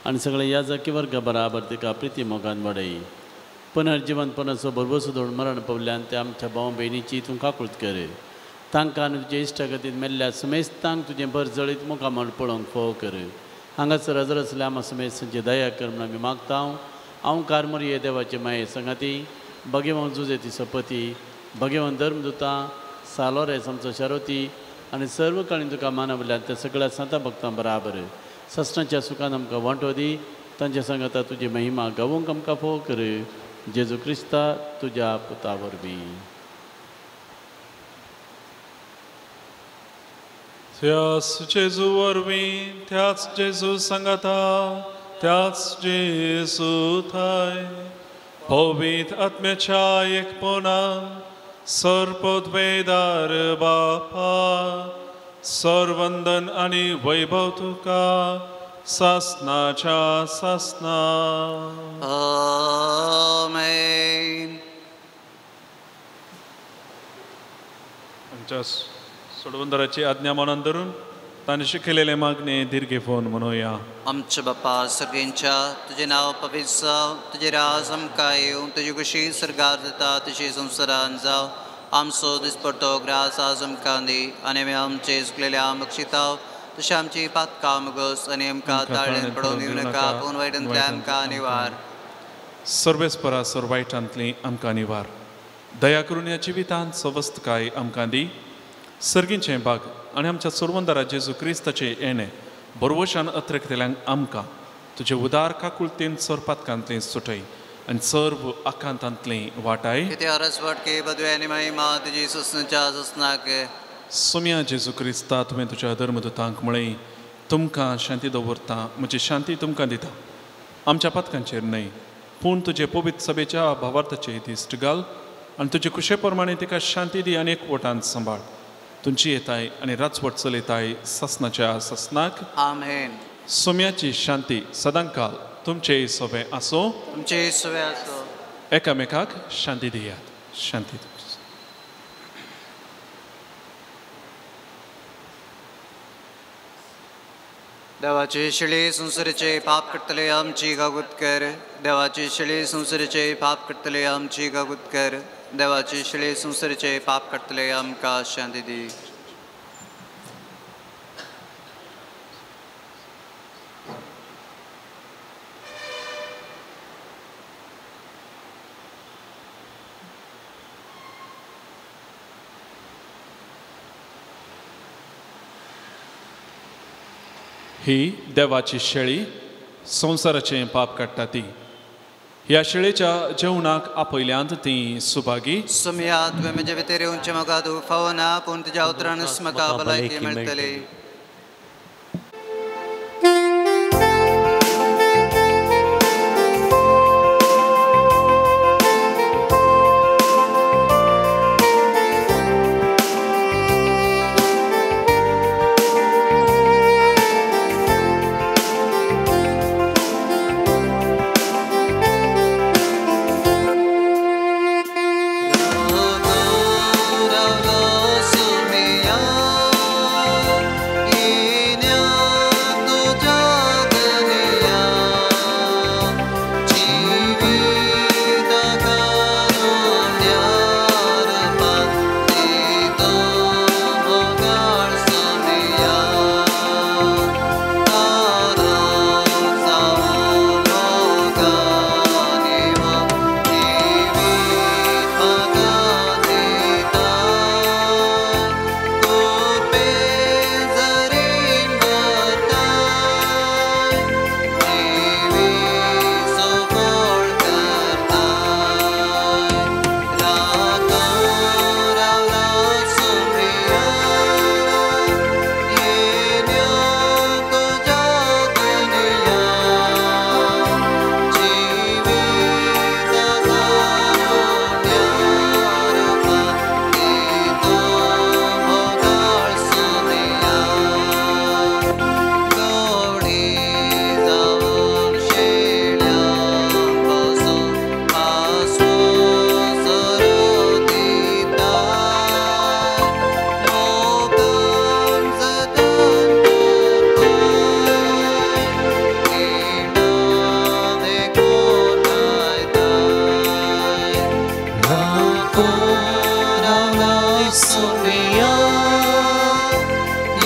आनी सगळे याजकी वर्ग बराबर तिका प्रिती मोगान वाडय. पुनर्जिवनपणाचो भरवसो दवरून मरण पावल्यान ते आमच्या भाव भयणीची तूं काकूळत कर. तांकां आनी तुजे इश्टागतीन मेल्ल्या समेस्तांक तुजें भर जळीत मुखामळ पळोवंक फोव कर. हांगासर हजर आसल्या आमा समेस्तांची दया कर म्हूण आमी मागता. हांव कारमोरये देवाचे माये संगाती भगेवन जुजेती सपती भगेवन धर्मदुतां सालोरेस आमचो शारोती आनी सर्व काळीन तुका मानवल्या त्या सगळ्या संता भक्तां बराबर ससनाच्या सुखान आमकां वांटो दी. तांच्या सांगाता तुजी महिमा गावोंक आमकां फोव कर. जेजू क्रिस्ता तुज्या पुता वरवीं. त्याच जेजू वरवीं, त्याच जेजू सांगाता, त्याच जेजू थाय पवित्र आत्म्याच्या एकपणान सर्वपदवेदार बापा सर्वंदन आनी वैभव तुका सासनाच्या सासना. आमेन. आमच्या सोडवंदराची आज्ञा मनान धरून तांणी शिकयलेले मागणे दीर्घ फोन म्हणूया. आमच्या बापा सर्गेंच्या तुजें नांव पवित्र जावं, तुजें राज आमकां येवं, तुजी खुशी सर्गार जाता तशी संवसारान जावं. आमचो दिसपडतो ग्रास आज आमकां दी आनी आमी आमचे चुकलेल्या बक्षिताव तशें आमची पातकां मुगस आनी आमकां ताळेन पडोवन दिवं नाका पूण वायटांतल्या आमकां निवार. सर्वेस्परा सर वायटांतली आमकां निवार. दया करून ह्या जिवितांत सवस्तकाय आमकां दी. सर्गीचें भाग आनी आमच्या सोडवंदारा जेजू क्रिस्ताचें येणें भरवशान अत्रकतल्यांक आमकां तुजे उदार काकुळतेन सरपातकांतलें सुटय आनी सर्व आकांतांतलें वाटाय. सोम्या जेजू क्रिस्ता तुवें तुज्या धर्मदुतांक म्हळें तुमकां शांती दवरता, म्हजी शांती तुमकां दिता. आमच्या पातकांचेर न्हय पूण तुजे पवित्र सभेच्या भावार्थाचेर दिश्ट घाल आनी तुजे खुशे प्रमाणे तिका शांती दी आनी एकवटान सांबाळ. तुमची येताय आनी राजवट चलयताय सासनाच्या सासनाक. आमेन. सोम्याची शांती सदांकाल तुमचे सोबे आसो. तुमचे सोबे आसो. एकामेकाक शांती दियात. शांती तुमची. देवाची शिळी संवसाराचे पाप करतले आमची गागूत कर. देवाची शिळी संवसाराचे पाप करतले आमची गागूत कर. देवाची शिळी संवसाराचे पाप करतले आमकां शांती दी. ही देवाची शेळी संवसाराचें पाप काडटा ती. ह्या शेळेच्या जेवणाक आपयल्यांत ती सुभागी. सोम्या तुवें म्हजे भितर येवचें म्हाका तूं फावना पूण तुज्या उतरानच म्हाका भलायकी मेळटली.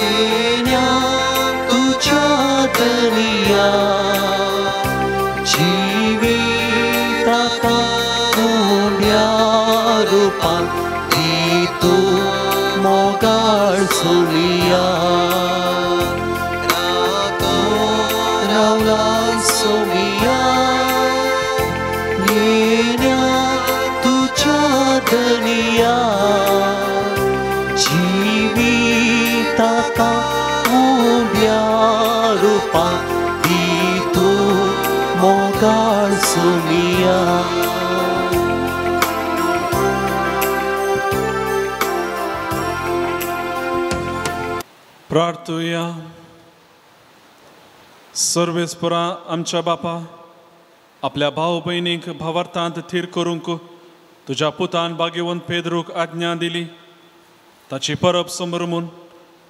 येण्या तुझ्या दर्या जिविताका उण्या रुपान दी तूं मोगाळ सोमिया राको रावला सोमिया येण्या तुझ्या दर्या जिविताका उण्या रुपान दी तूं मोगाळ सोमिया. प्रार्थुया. सर्वेस्परा आमच्या बापा आपल्या भाव भयणीक भावार्थांत थीर करूंक तुज्या पुतान भाग्यवंत पेद्रूक आज्ञा दिली. ताची परब समरमून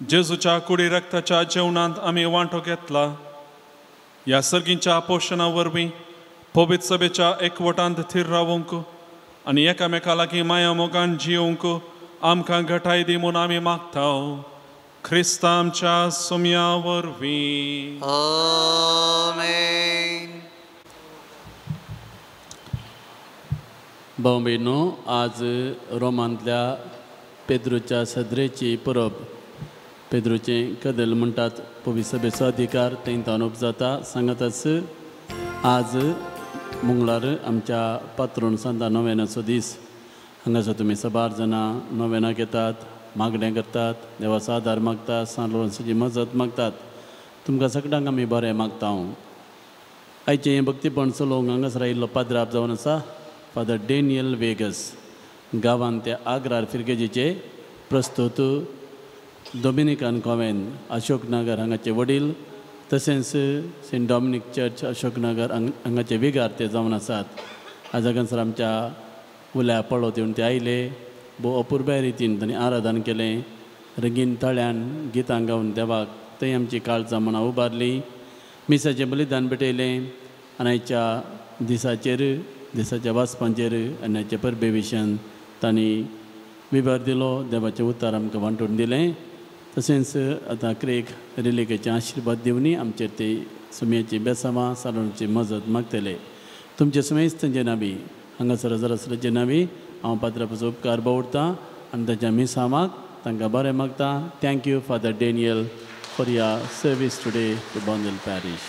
जेजूच्या कुडी रक्ताच्या जेवणांत आमी वांटो घेतला. ह्या सर्गींच्या पोशणा वरवीं पवित्र सभेच्या एकवटांत थीर रावूंक आनी एकामेका लागीं माया मोगान जियोवंक आमकां घटाय दी म्हूण आमी मागता. ख्रिस्ता आमच्या सोम्या वरवीं. आमेन. भाव भयणो, आज रोमांतल्या पेद्रूच्या सदरेची परब, पेद्रूचें कदेल म्हणटात. पवित्र सभेचो अधिकार थंय तानूप जाता. सांगताच आज मंगळार आमच्या पात्रोण सांता नोवेनाचो दीस. हांगासर तुमी सबार जाणां नोवेनाक येतात, मागणें करतात, देवाचो आदार मागतात, सान लोरन्साची मजत मागतात. तुमकां सगळ्यांक आमी बरें मागता. आयचें हें भक्तीपण चलोवंक हांगासर आयिल्लो पाद्राप जावन आसा फादर डॅनियल वेगस, गांवांत ते आग्रार फिरगेजीचे प्रस्तुत डोमिनिकन कॉवेंत अशोकनगर हांगाचे वडील, तशेंच सेंट डॉमिनीक चर्च अशोकनगर हांगाचे विगार ते जावन आसात. आज हांगासर आमच्या उल्या पळोवत येवन ते आयले. भोव अपुरबाय रितीन तांणी आराधन केलें. रंगीन ताळ्यान गितां गावन देवाक थंय आमची काळजां मनां उबारलीं. मिसाचें बलिदान भेटयलें आनी आयच्या दिसाचेर, दिसाच्या वाचपांचेर आनी आयच्या परबे विशयान तांणी विवर दिलो. देवाचें उतार आमकां वांटून दिलें. तशेंच आतां क्रेक रिलिकेचे आशिर्वाद दिवनी आमचेर ते सुमयेची बेसांवां सालोवची मजत मागतले. तुमचे सुमेस्त नावी हांगासर हजर आसल्याचे नावी हांव पात्रापाचो उपकार बावडटा आनी ताच्या मिसांवाक तांकां बरें मागता. Thank you father Daniel for your service today to Bondel parish.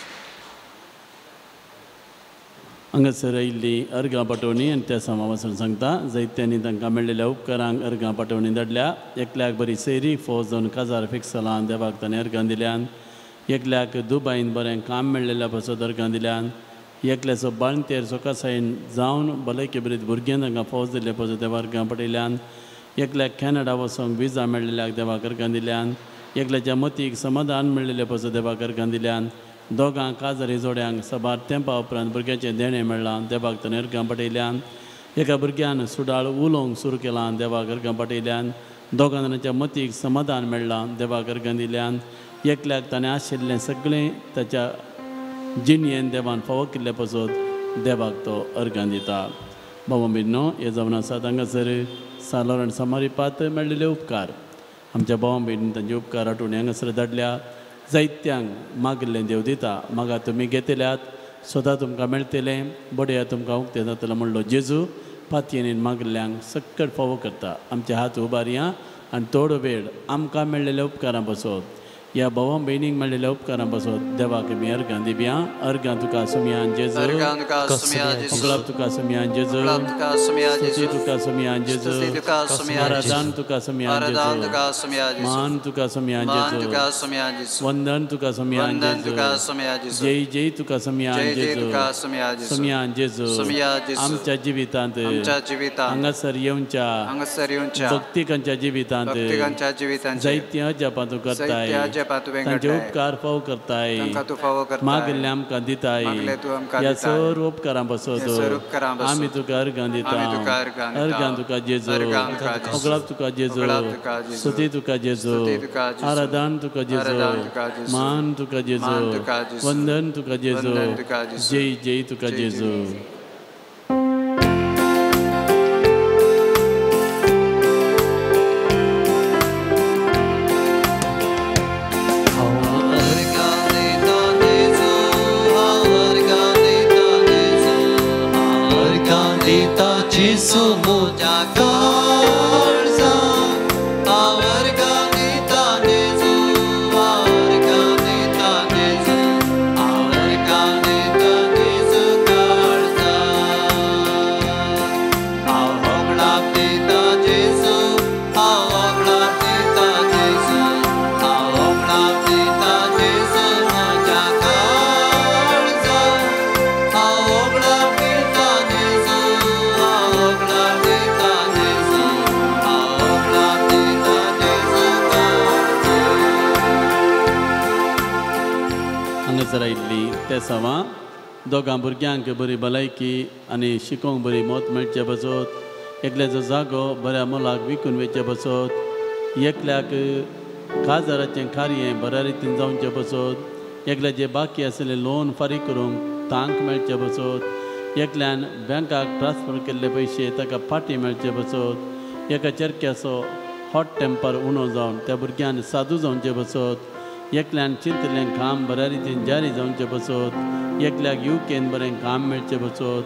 हांगासर आयिल्ली अर्गां पाटोवणी आनी त्या सामा वचून सांगता जैत्यांनी तांकां मेळिल्ल्या उपकारांक अर्गां पाटोवणी धाडल्या. एकल्याक बरी सैरी फौज जावन काजार फिक्स जालां देवाक ताणें अर्गां दिल्यान. एकल्याक दुबायन बरें काम मेळिल्ल्या पासत अर्गां दिल्यान. एकल्याचो बाळंतेर सोकासायेन जावन भलायके बरीत भुरग्यां तांकां फौज दिल्ले पासत देवा अर्गां पटयल्यान. एकल्याक कॅनडा वचोंक विजा मेळिल्ल्याक देवाक अर्गां दिल्यान. एकल्याच्या मतीक समाधान मेळिल्ले पासत देवाक अर्गां दिल्यान. दोगां काजारी जोड्यांक सबार तेंपा उपरांत भुरग्याचें देणें मेळ्ळां देवाक ताणें अर्गां पटयल्यान. एका भुरग्यान सुडाळ उलोवंक सुरू केलां देवाक अर्गां पटयल्यान. दोगां जाणांच्या मतीक समाधान मेळ्ळां देवाक अर्गां दिल्यान. एकल्याक ताणें आशिल्लें सगळें ताच्या जिणयेन देवान फावो केल्ले पासत देवाक तो अर्गां दिता. बाबा भयणो, हे जावन आसात हांगासर सान लोरन समारिपात मेळिल्ले उपकार. आमच्या भावा भयणीन तांचे उपकार आठवणी हांगासर धाडल्या. जायत्यांक मागिल्लें देव दिता. मागा तुमी घेतल्यात स्वता तुमकां मेळटलें, बडया तुमकां उक्तें जातलें म्हणलो जेजू. पातयेन मागिल्ल्यांक सक्कट फावो करता. आमचे हात उबारया आनी थोडो वेळ आमकां मेळिल्ल्या उपकारां पासत, ह्या भावा भयणींक मेळिल्ल्या उपकारां पासत देवाक आमी अर्गां दिवया. अर्गां तुका सुमयान जेजू, गुलाब तुका सुमयान जेजू, स्तुती तुका सुमयान जेजू, आराधन तुका सुमयान जेजू, मान तुका सुमयान जेजू, वंदन तुका सुमयान जेजू, जय जय तुका सुमयान जेजू, सुमयान जेजू. आमच्या जिवितांत हांगासर येवच्या भक्तिकांच्या जिवितांत जायतीं अजापां तूं करताय, तांचे उपकार फाव करताय, मागिल्लें आमकां दिताय. ह्या सर्व उपकारां पासत आमी तुका अर्गां दिता. अर्गां तुका जेजू, गुलाब तुका जेजू, स्तुती तुका जेजू, आराधन तुका जेजू, मान तुका जेजू, वंदन तुका जेजू, जय जय तुका जेजू. जेजू म्हज्या काळजाक आवर्गां दिता जेजू आवर्गां दिता जेजू आवर्गां दिता जेजू काळजाक हांव होगडाप दिता जेजू हांव होगडाप दिता जेजू हांव होगडाप दिता जेजू म्हज्या काळजाक हांव होगडाप दिता जेजू हांव होगडाप दिता जेजू हांव होगडाप दिता जेजू काळजाक. हांगासर आयिल्ली तेसांवां दोगां भुरग्यांक बरी भलायकी आनी शिकोवंक बरी मत मेळचे बसत, एकल्याचो जागो बऱ्या मोलाक विकून वेचे बसत, एकल्याक काजाराचें कार्य बऱ्या रितीन जावचें बसत, एकल्याचें बाकी आशिल्लें लोन फारीक करूंक तांक मेळचे बसत, एकल्यान बँकाक ट्रान्सफर केल्ले पयशे ताका फाटीं मेळचे बसत, एका चरक्याचो हॉट टेम्पर उणो जावन त्या भुरग्यान सादू जावचें बसत, एकल्यान चिंतलें काम बऱ्या रितीन जारी जावचें बसत, एकल्याक युकेन बरें काम मेळचें बसत,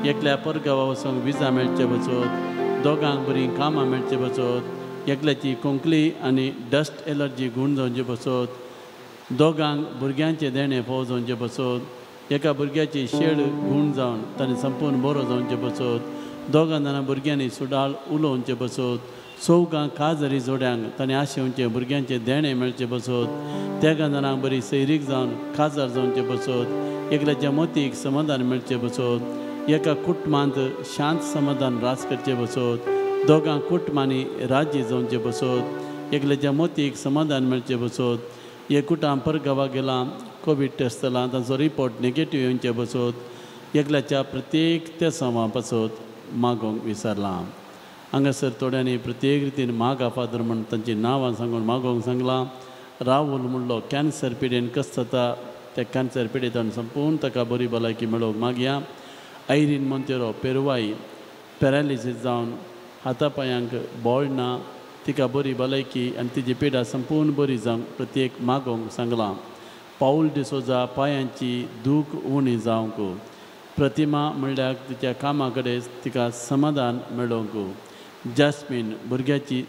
एकल्या परगांवा वचूंक विजा मेळचें बसत, दोगांक बरीं कामां मेळचें बसत, एकल्याची खोंकली आनी डस्ट एलर्जी गूण जावचें बसत, दोगांक भुरग्यांचें देणें फोव जावचें बसत, एका भुरग्याची शेड गूण जावन ताणें संपूर्ण बरो जावचें बसत, दोगां जाणां भुरग्यांनी सुडाळ उलोवचें बसत, चौगां काजरी जोड्यांक ताणें आशेवचें भुरग्यांचें देणें मेळचें बसत, तेगां जाणांक बरी सैरीक जावन काजार जावचें बसत, एकल्याच्या मतीक समाधान मेळचें बसत, एका कुटुंबांत शांत समाधान राज करचें बसत, दोगां कुटुंबांनी राज्य जावचें बसत, एकल्याच्या मतीक समाधान मेळचें बसत, एक कुटां परगांवा गेलां कोवीड टेस्ट जाला तांचो रिपोर्ट नेगेटीव येवचें बसत, एकल्याच्या प्रत्येक तेसांवां पासत मागोवंक विसरलां. हांगासर थोड्यांनी प्रत्येक रितीन मागा फादर म्हूण तांचीं नांवां सांगून मागोवंक सांगलां. राहुल म्हणलो कॅन्सर पिडेन कसता त्या कॅन्सर पिडेंतल्यान संपूर्ण ताका बरी भलायकी मेळोवंक मागया. आयरीन मोंतेरो पेरवाई पॅरालिसीस जावन हाता पांयांक बळ ना तिका बरी भलायकी आनी तिजी पिडा संपूर्ण बरी जावंक प्रत्येक मागोवंक सांगलां. पावल डिसोजा पांयांची दूख उणी जावंक, प्रतिमा म्हणल्यार तिच्या कामा कडेन तिका समाधान मेळोवंक, जास्मीन भुरग्याची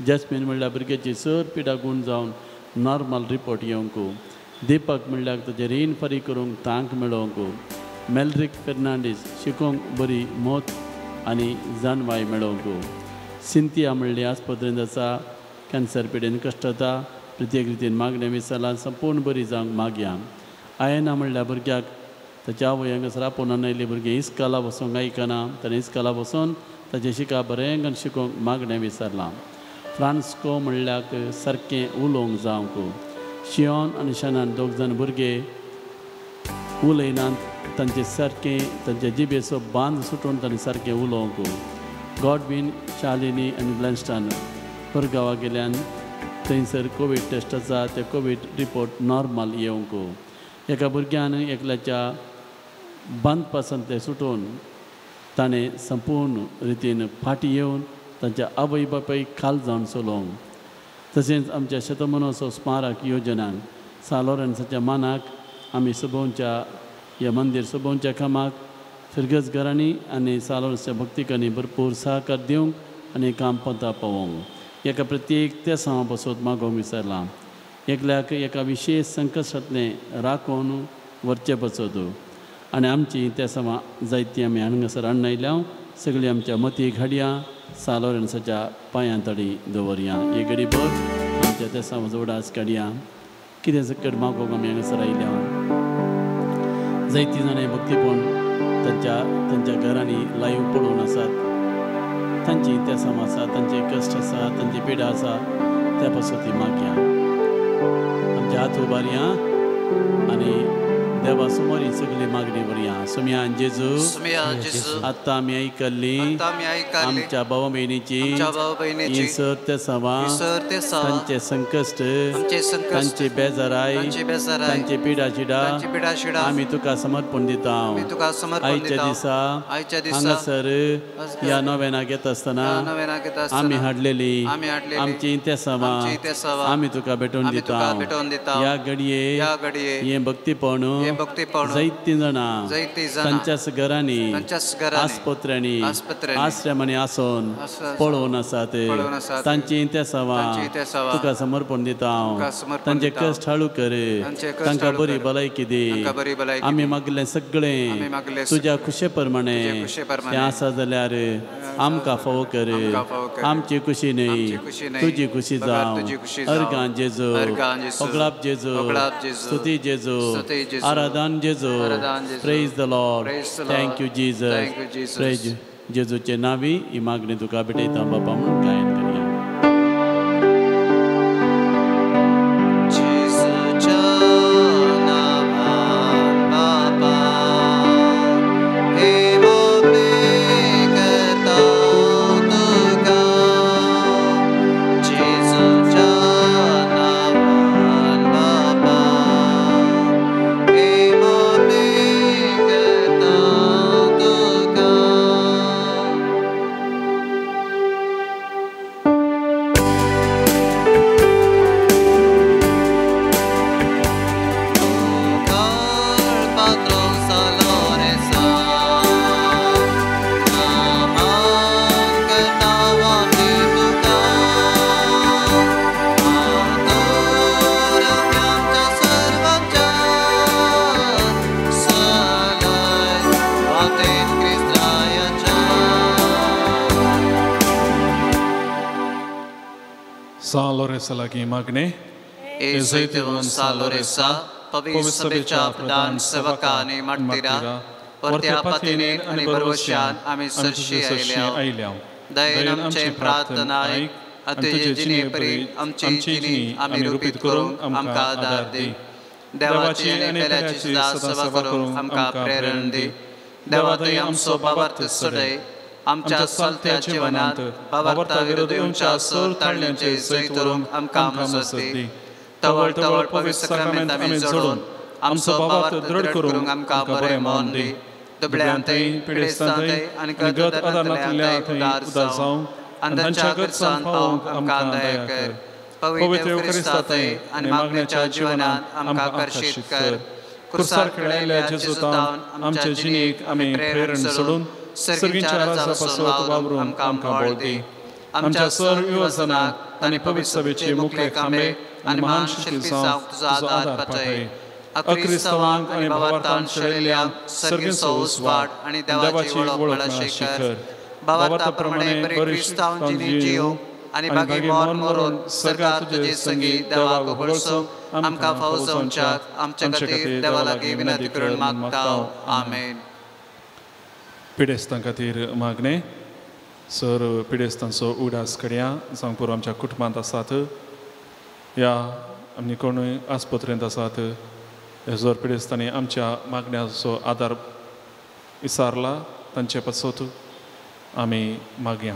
जास्मीन म्हणल्यार भुरग्याची सर पिडा गूण जावन नॉर्मल रिपोर्ट येवंक, दीपक म्हणल्यार ताचें रीण फारीक करूंक तांक मेळोवंक, मेलरीक फेर्नांडीस शिकोवंक बरी मत आनी जाणवाय मेळोवंक, सिंतिया म्हणली आस्पत्रेंत आसा कॅन्सर पिडेन कश्टता प्रत्येक रितीन मागणें विसरलां संपूर्ण बरी जावंक मागया. आयना म्हणल्यार भुरग्याक ताच्या आवय हांगासर आपोवन आयिल्लीं भुरगीं इस्काला बसूंक आयकना ताणें इस्काला बसून ताचें शिका बरें शिकोवंक मागणें विसरलां. फ्रांस्को म्हणल्याक सारकें उलोवंक जावंक, शियोन आनी शनान दोग जाण भुरगे उलयनात तांचे सारकें तांच्या जिबेचो बांद सुटून तांणी सारकें उलोवंक. गॉडवीन शालिनी आनी ग्लॅन्स्टन परगांवा गेल्यान थंयसर कोवीड टेस्ट आसा ते कोवीड रिपोर्ट नॉर्मल येवंक. एका भुरग्यान एकल्याच्या बांदपासांतलें सुटून ताणें संपूर्ण रितीन फाटीं येवन तांच्या आवय बापायक खाल जावन चलोवंक. तशेंच आमच्या शतमनोत्सव स्मारक योजनांक सा लॉरेन्साच्या मानाक आमी सोबोवच्या ह्या मंदीर सोबोवच्या कामाक फिरगज घरांनी आनी सा लॉरेन्सच्या भक्तिकांनी भरपूर सहकार दिवंक आनी काम पंता पावोवंक. एका प्रत्येक तेसांवा पासत मागोवंक विसरलां. एकल्याक एका विशेश संकश्टांतलें राखून व्हरचें पासत आनी आमची तेसांवां जायतीं आमी हांगासर हाडून आयल्या सगळीं आमच्या मतीक हाडया सा लॉरेन्साच्या पांयां तडी दवरया. एक घडीभर आमच्या तेसांवाचो उडास काडया. कितें सकट मागोवंक आमी हांगासर आयल्या. जायतीं जाणां भक्तीपण तांच्या तांच्या घरांनी लायव्ह पळोवन आसात, तांची तेसांव आसा, तांचे कश्ट आसा, तांची पिडा आसा, त्या पासत ती मागया. आमच्या हात उबारया आनी देवा समोर ही सगळी मागणी व्हरया. सुमया जेजू, आतां आमी आयकल्ली आमच्या भावा भयणीची ही सर तेसांवां, तांचे संकश्ट, तांची बेजाराय, तांची पिडा शिडा आमी तुका समर्पण दिता. आयच्या दिसा हांगासर ह्या नोवेनाक येता आसतना आमी हाडलेली आमची तेसांवां आमी तुका भेटोवन दिता. ह्या घडये हें भक्तीपण जायतीं जाणां तांच्याच घरांनी आस्पत्र्यांनी आश्रमांनी आसून पळोवन आसात तांची तेसावां तुका समर्पण दिता हांव तांचे कश्ट हाळू कर तांकां बरी भलायकी दी आमी मागलें सगळें तुज्या खुशे प्रमाणे तें आसा जाल्यार आमकां फावो कर आमची खुशी न्हय तुजी खुशी जावं अर्गां जेजू ओगळाप जेजू स्तुती जेजू आराधन जेजू. Praise the Lord. Thank you Jesus. Praise जेजूचे नावी ही मागणी तुका भेटयता बापा म्हणून गायन करया. लागीं मागणें सालोरेसा पवित्र सभेच्या प्रधान सेवका आनी मार्तीरा परत्या पातीनेन आनी भरवशान आमी सरशी आयल्या. दयेन आमचे प्रार्थना आयक आनी तुजे जिणे परी आमची जिणी आमी रुपीत करूंक आमकां आदार दी. देवाची आनी पेल्याची सदां सेवा करूंक आमकां प्रेरण दी. देवा तुवें आमचो भावार्थ चडय आमच्या चलत्या जिवनांत भावार्था विरोध येवच्या सर ताळण्यांचे जैत व्हरूंक आमकां मजत दी. तवळ तवळ पवित्र साक्रामेंत आमी जोडून आमचो भावार्थ दृढ करूंक आमकां बरें मन दी. दुबळ्यांतय पिडेस्तांतय आनी गत आदारांतल्याय उदार जावं आनी तांच्या गरजांत पावोवंक आमकां दया कर. पवित्र क्रिस्तांतय आनी मागण्याच्या जिवनांत आमकां आकर्शीत कर. कुर्सार खेळयल्ल्या जेजूतान आमच्या जिणेक आमी प्रेरण सोडून सर्गीच्या राजा पासत वावरून आमकां बळ दी. आमच्या सर युवजनाक आनी पवित्र सभेचे मुखले खांबे आनी महान शिल्पी जावंक तुजो आदार पाठय. अक्रिस्तावांक आनी भावार्थान शेळिल्ल्यांक सर्गीचो उजवाड आनी देवाची वळख मेळशी कर. भावार्था प्रमाणे बरी क्रिस्तांव जिणी जियोवंक आनी बागी मरण मरून सर्गात तुजे संगी देवाक होगळसूंक आमकां फावो जावच्याक आमच्या खातीर देवा लागीं विनंती करून मागता. आमेन. पिडेस्तां खातीर मागणें. सर पिडेस्तांचो उडास करया जावं पुरो आमच्या कुटुंबांत आसात या आमी कोणूय आस्पत्रेंत आसात ह्या जर पिडेस्तांनी आमच्या मागण्याचो आदार विसारला तांचे पासत आमी मागया.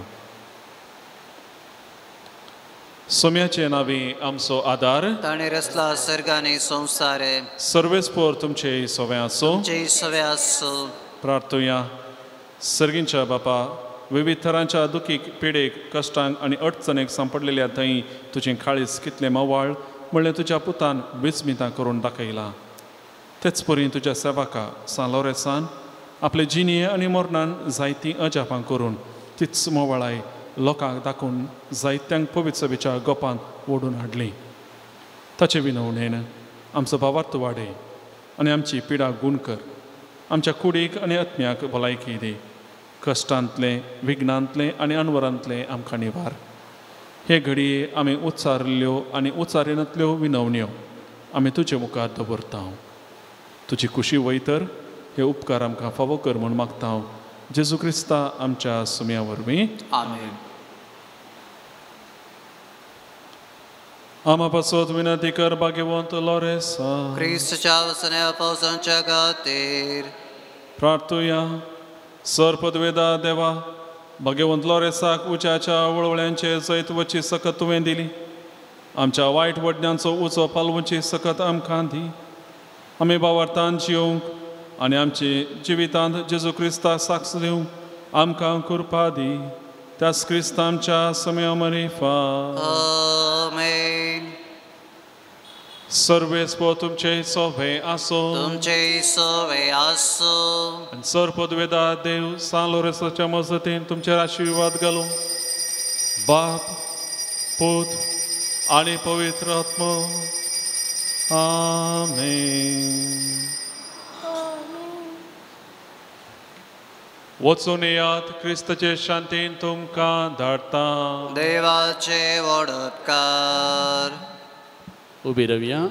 सोम्याचे नावी आमचो आदार ताणें रचला सर्ग आनी संवसार. सर्वेस्पोर तुमचे सवे आसूं. तुमचे सवे आसूं. प्रार्थुया. सर्गींच्या बापा विविध थरांच्या दुखीक पिडेक कश्टांक आनी अडचणेक सांपडलेल्या थंय तुजें काळीज कितलें मवाळ म्हणलें तुज्या पुतान विस्मितां करून दाखयलां. तेच परी तुज्या सेवका सान लोरेसान आपले जिणये आनी मरणान जायतीं अजापां करून तीच मोवाळाय लोकांक दाखोवन जायत्यांक पवित्र सभेच्या गोपांत ओडून हाडली. ताचे विनवणेन आमचो भावार्थ वाडय आनी आमची पिडा गूण कर. आमच्या कुडीक आनी आत्म्याक भलायकी दी. कश्टांतलें विघ्नांतलें आनी अनवरांतलें आमकां निवार. हे घडये आमी उच्चारिल्ल्यो आनी उच्चारिनातल्यो विनवण्यो आमी तुजे मुखार दवरता. तुजी खुशी वयतर हे उपकार आमकां फावो कर म्हूण मागता. जेजू क्रिस्ता आमच्या सुम्या वरवीं. आमेन. आमा पासत विनंती कर भाग्यवंत लोरेसा. क्रिस्तच्या वसण्या पावसाच्या खातीर प्रार्थुया. सर पदवेदा देवा भाग्यवंत लोरेसाक उच्याच्या वळवळ्यांचे जैत वची सकत तुवें दिली. आमच्या वायट वडण्यांचो उजो पालवची सकत आमकां दी. आमी भावार्थान जियोवंक आनी आमचे जिवितांत जेजू क्रिस्ता साक्ष दिवंक आमकां कृपा दी. त्याच क्रिस्ता आमच्या समया मरिफा. आमेन. सर्वेस्पो तुमचे सोवे आसो तुमचे सोवे आसो. आनी सर्पदवेदा देव सान लोरेसाच्या मजतीन तुमचेर आशिर्वाद घालूं. बाप, पूत आनी पवित्र आत्मो. आमेन. वचून येयात, क्रिस्ताचे शांतीन तुमकां धाडटा. देवाचे व्हड उपकार. उबी रावया.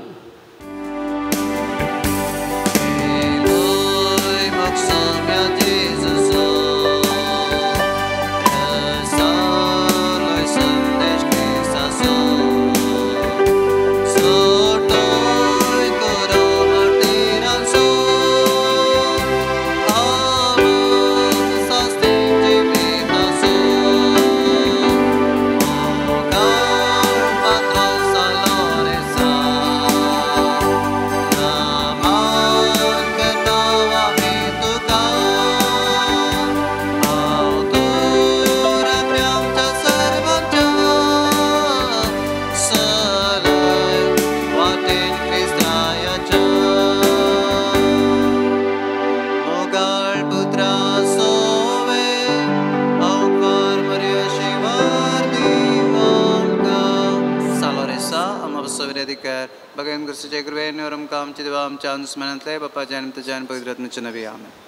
भगवान कृष्णाच्या कृपेन आमच्या देवा आमच्या अनुस्मरणांतले बाप्पाच्या निमित्ताच्या पवित्र आत्म्याच्या नावे आमेन.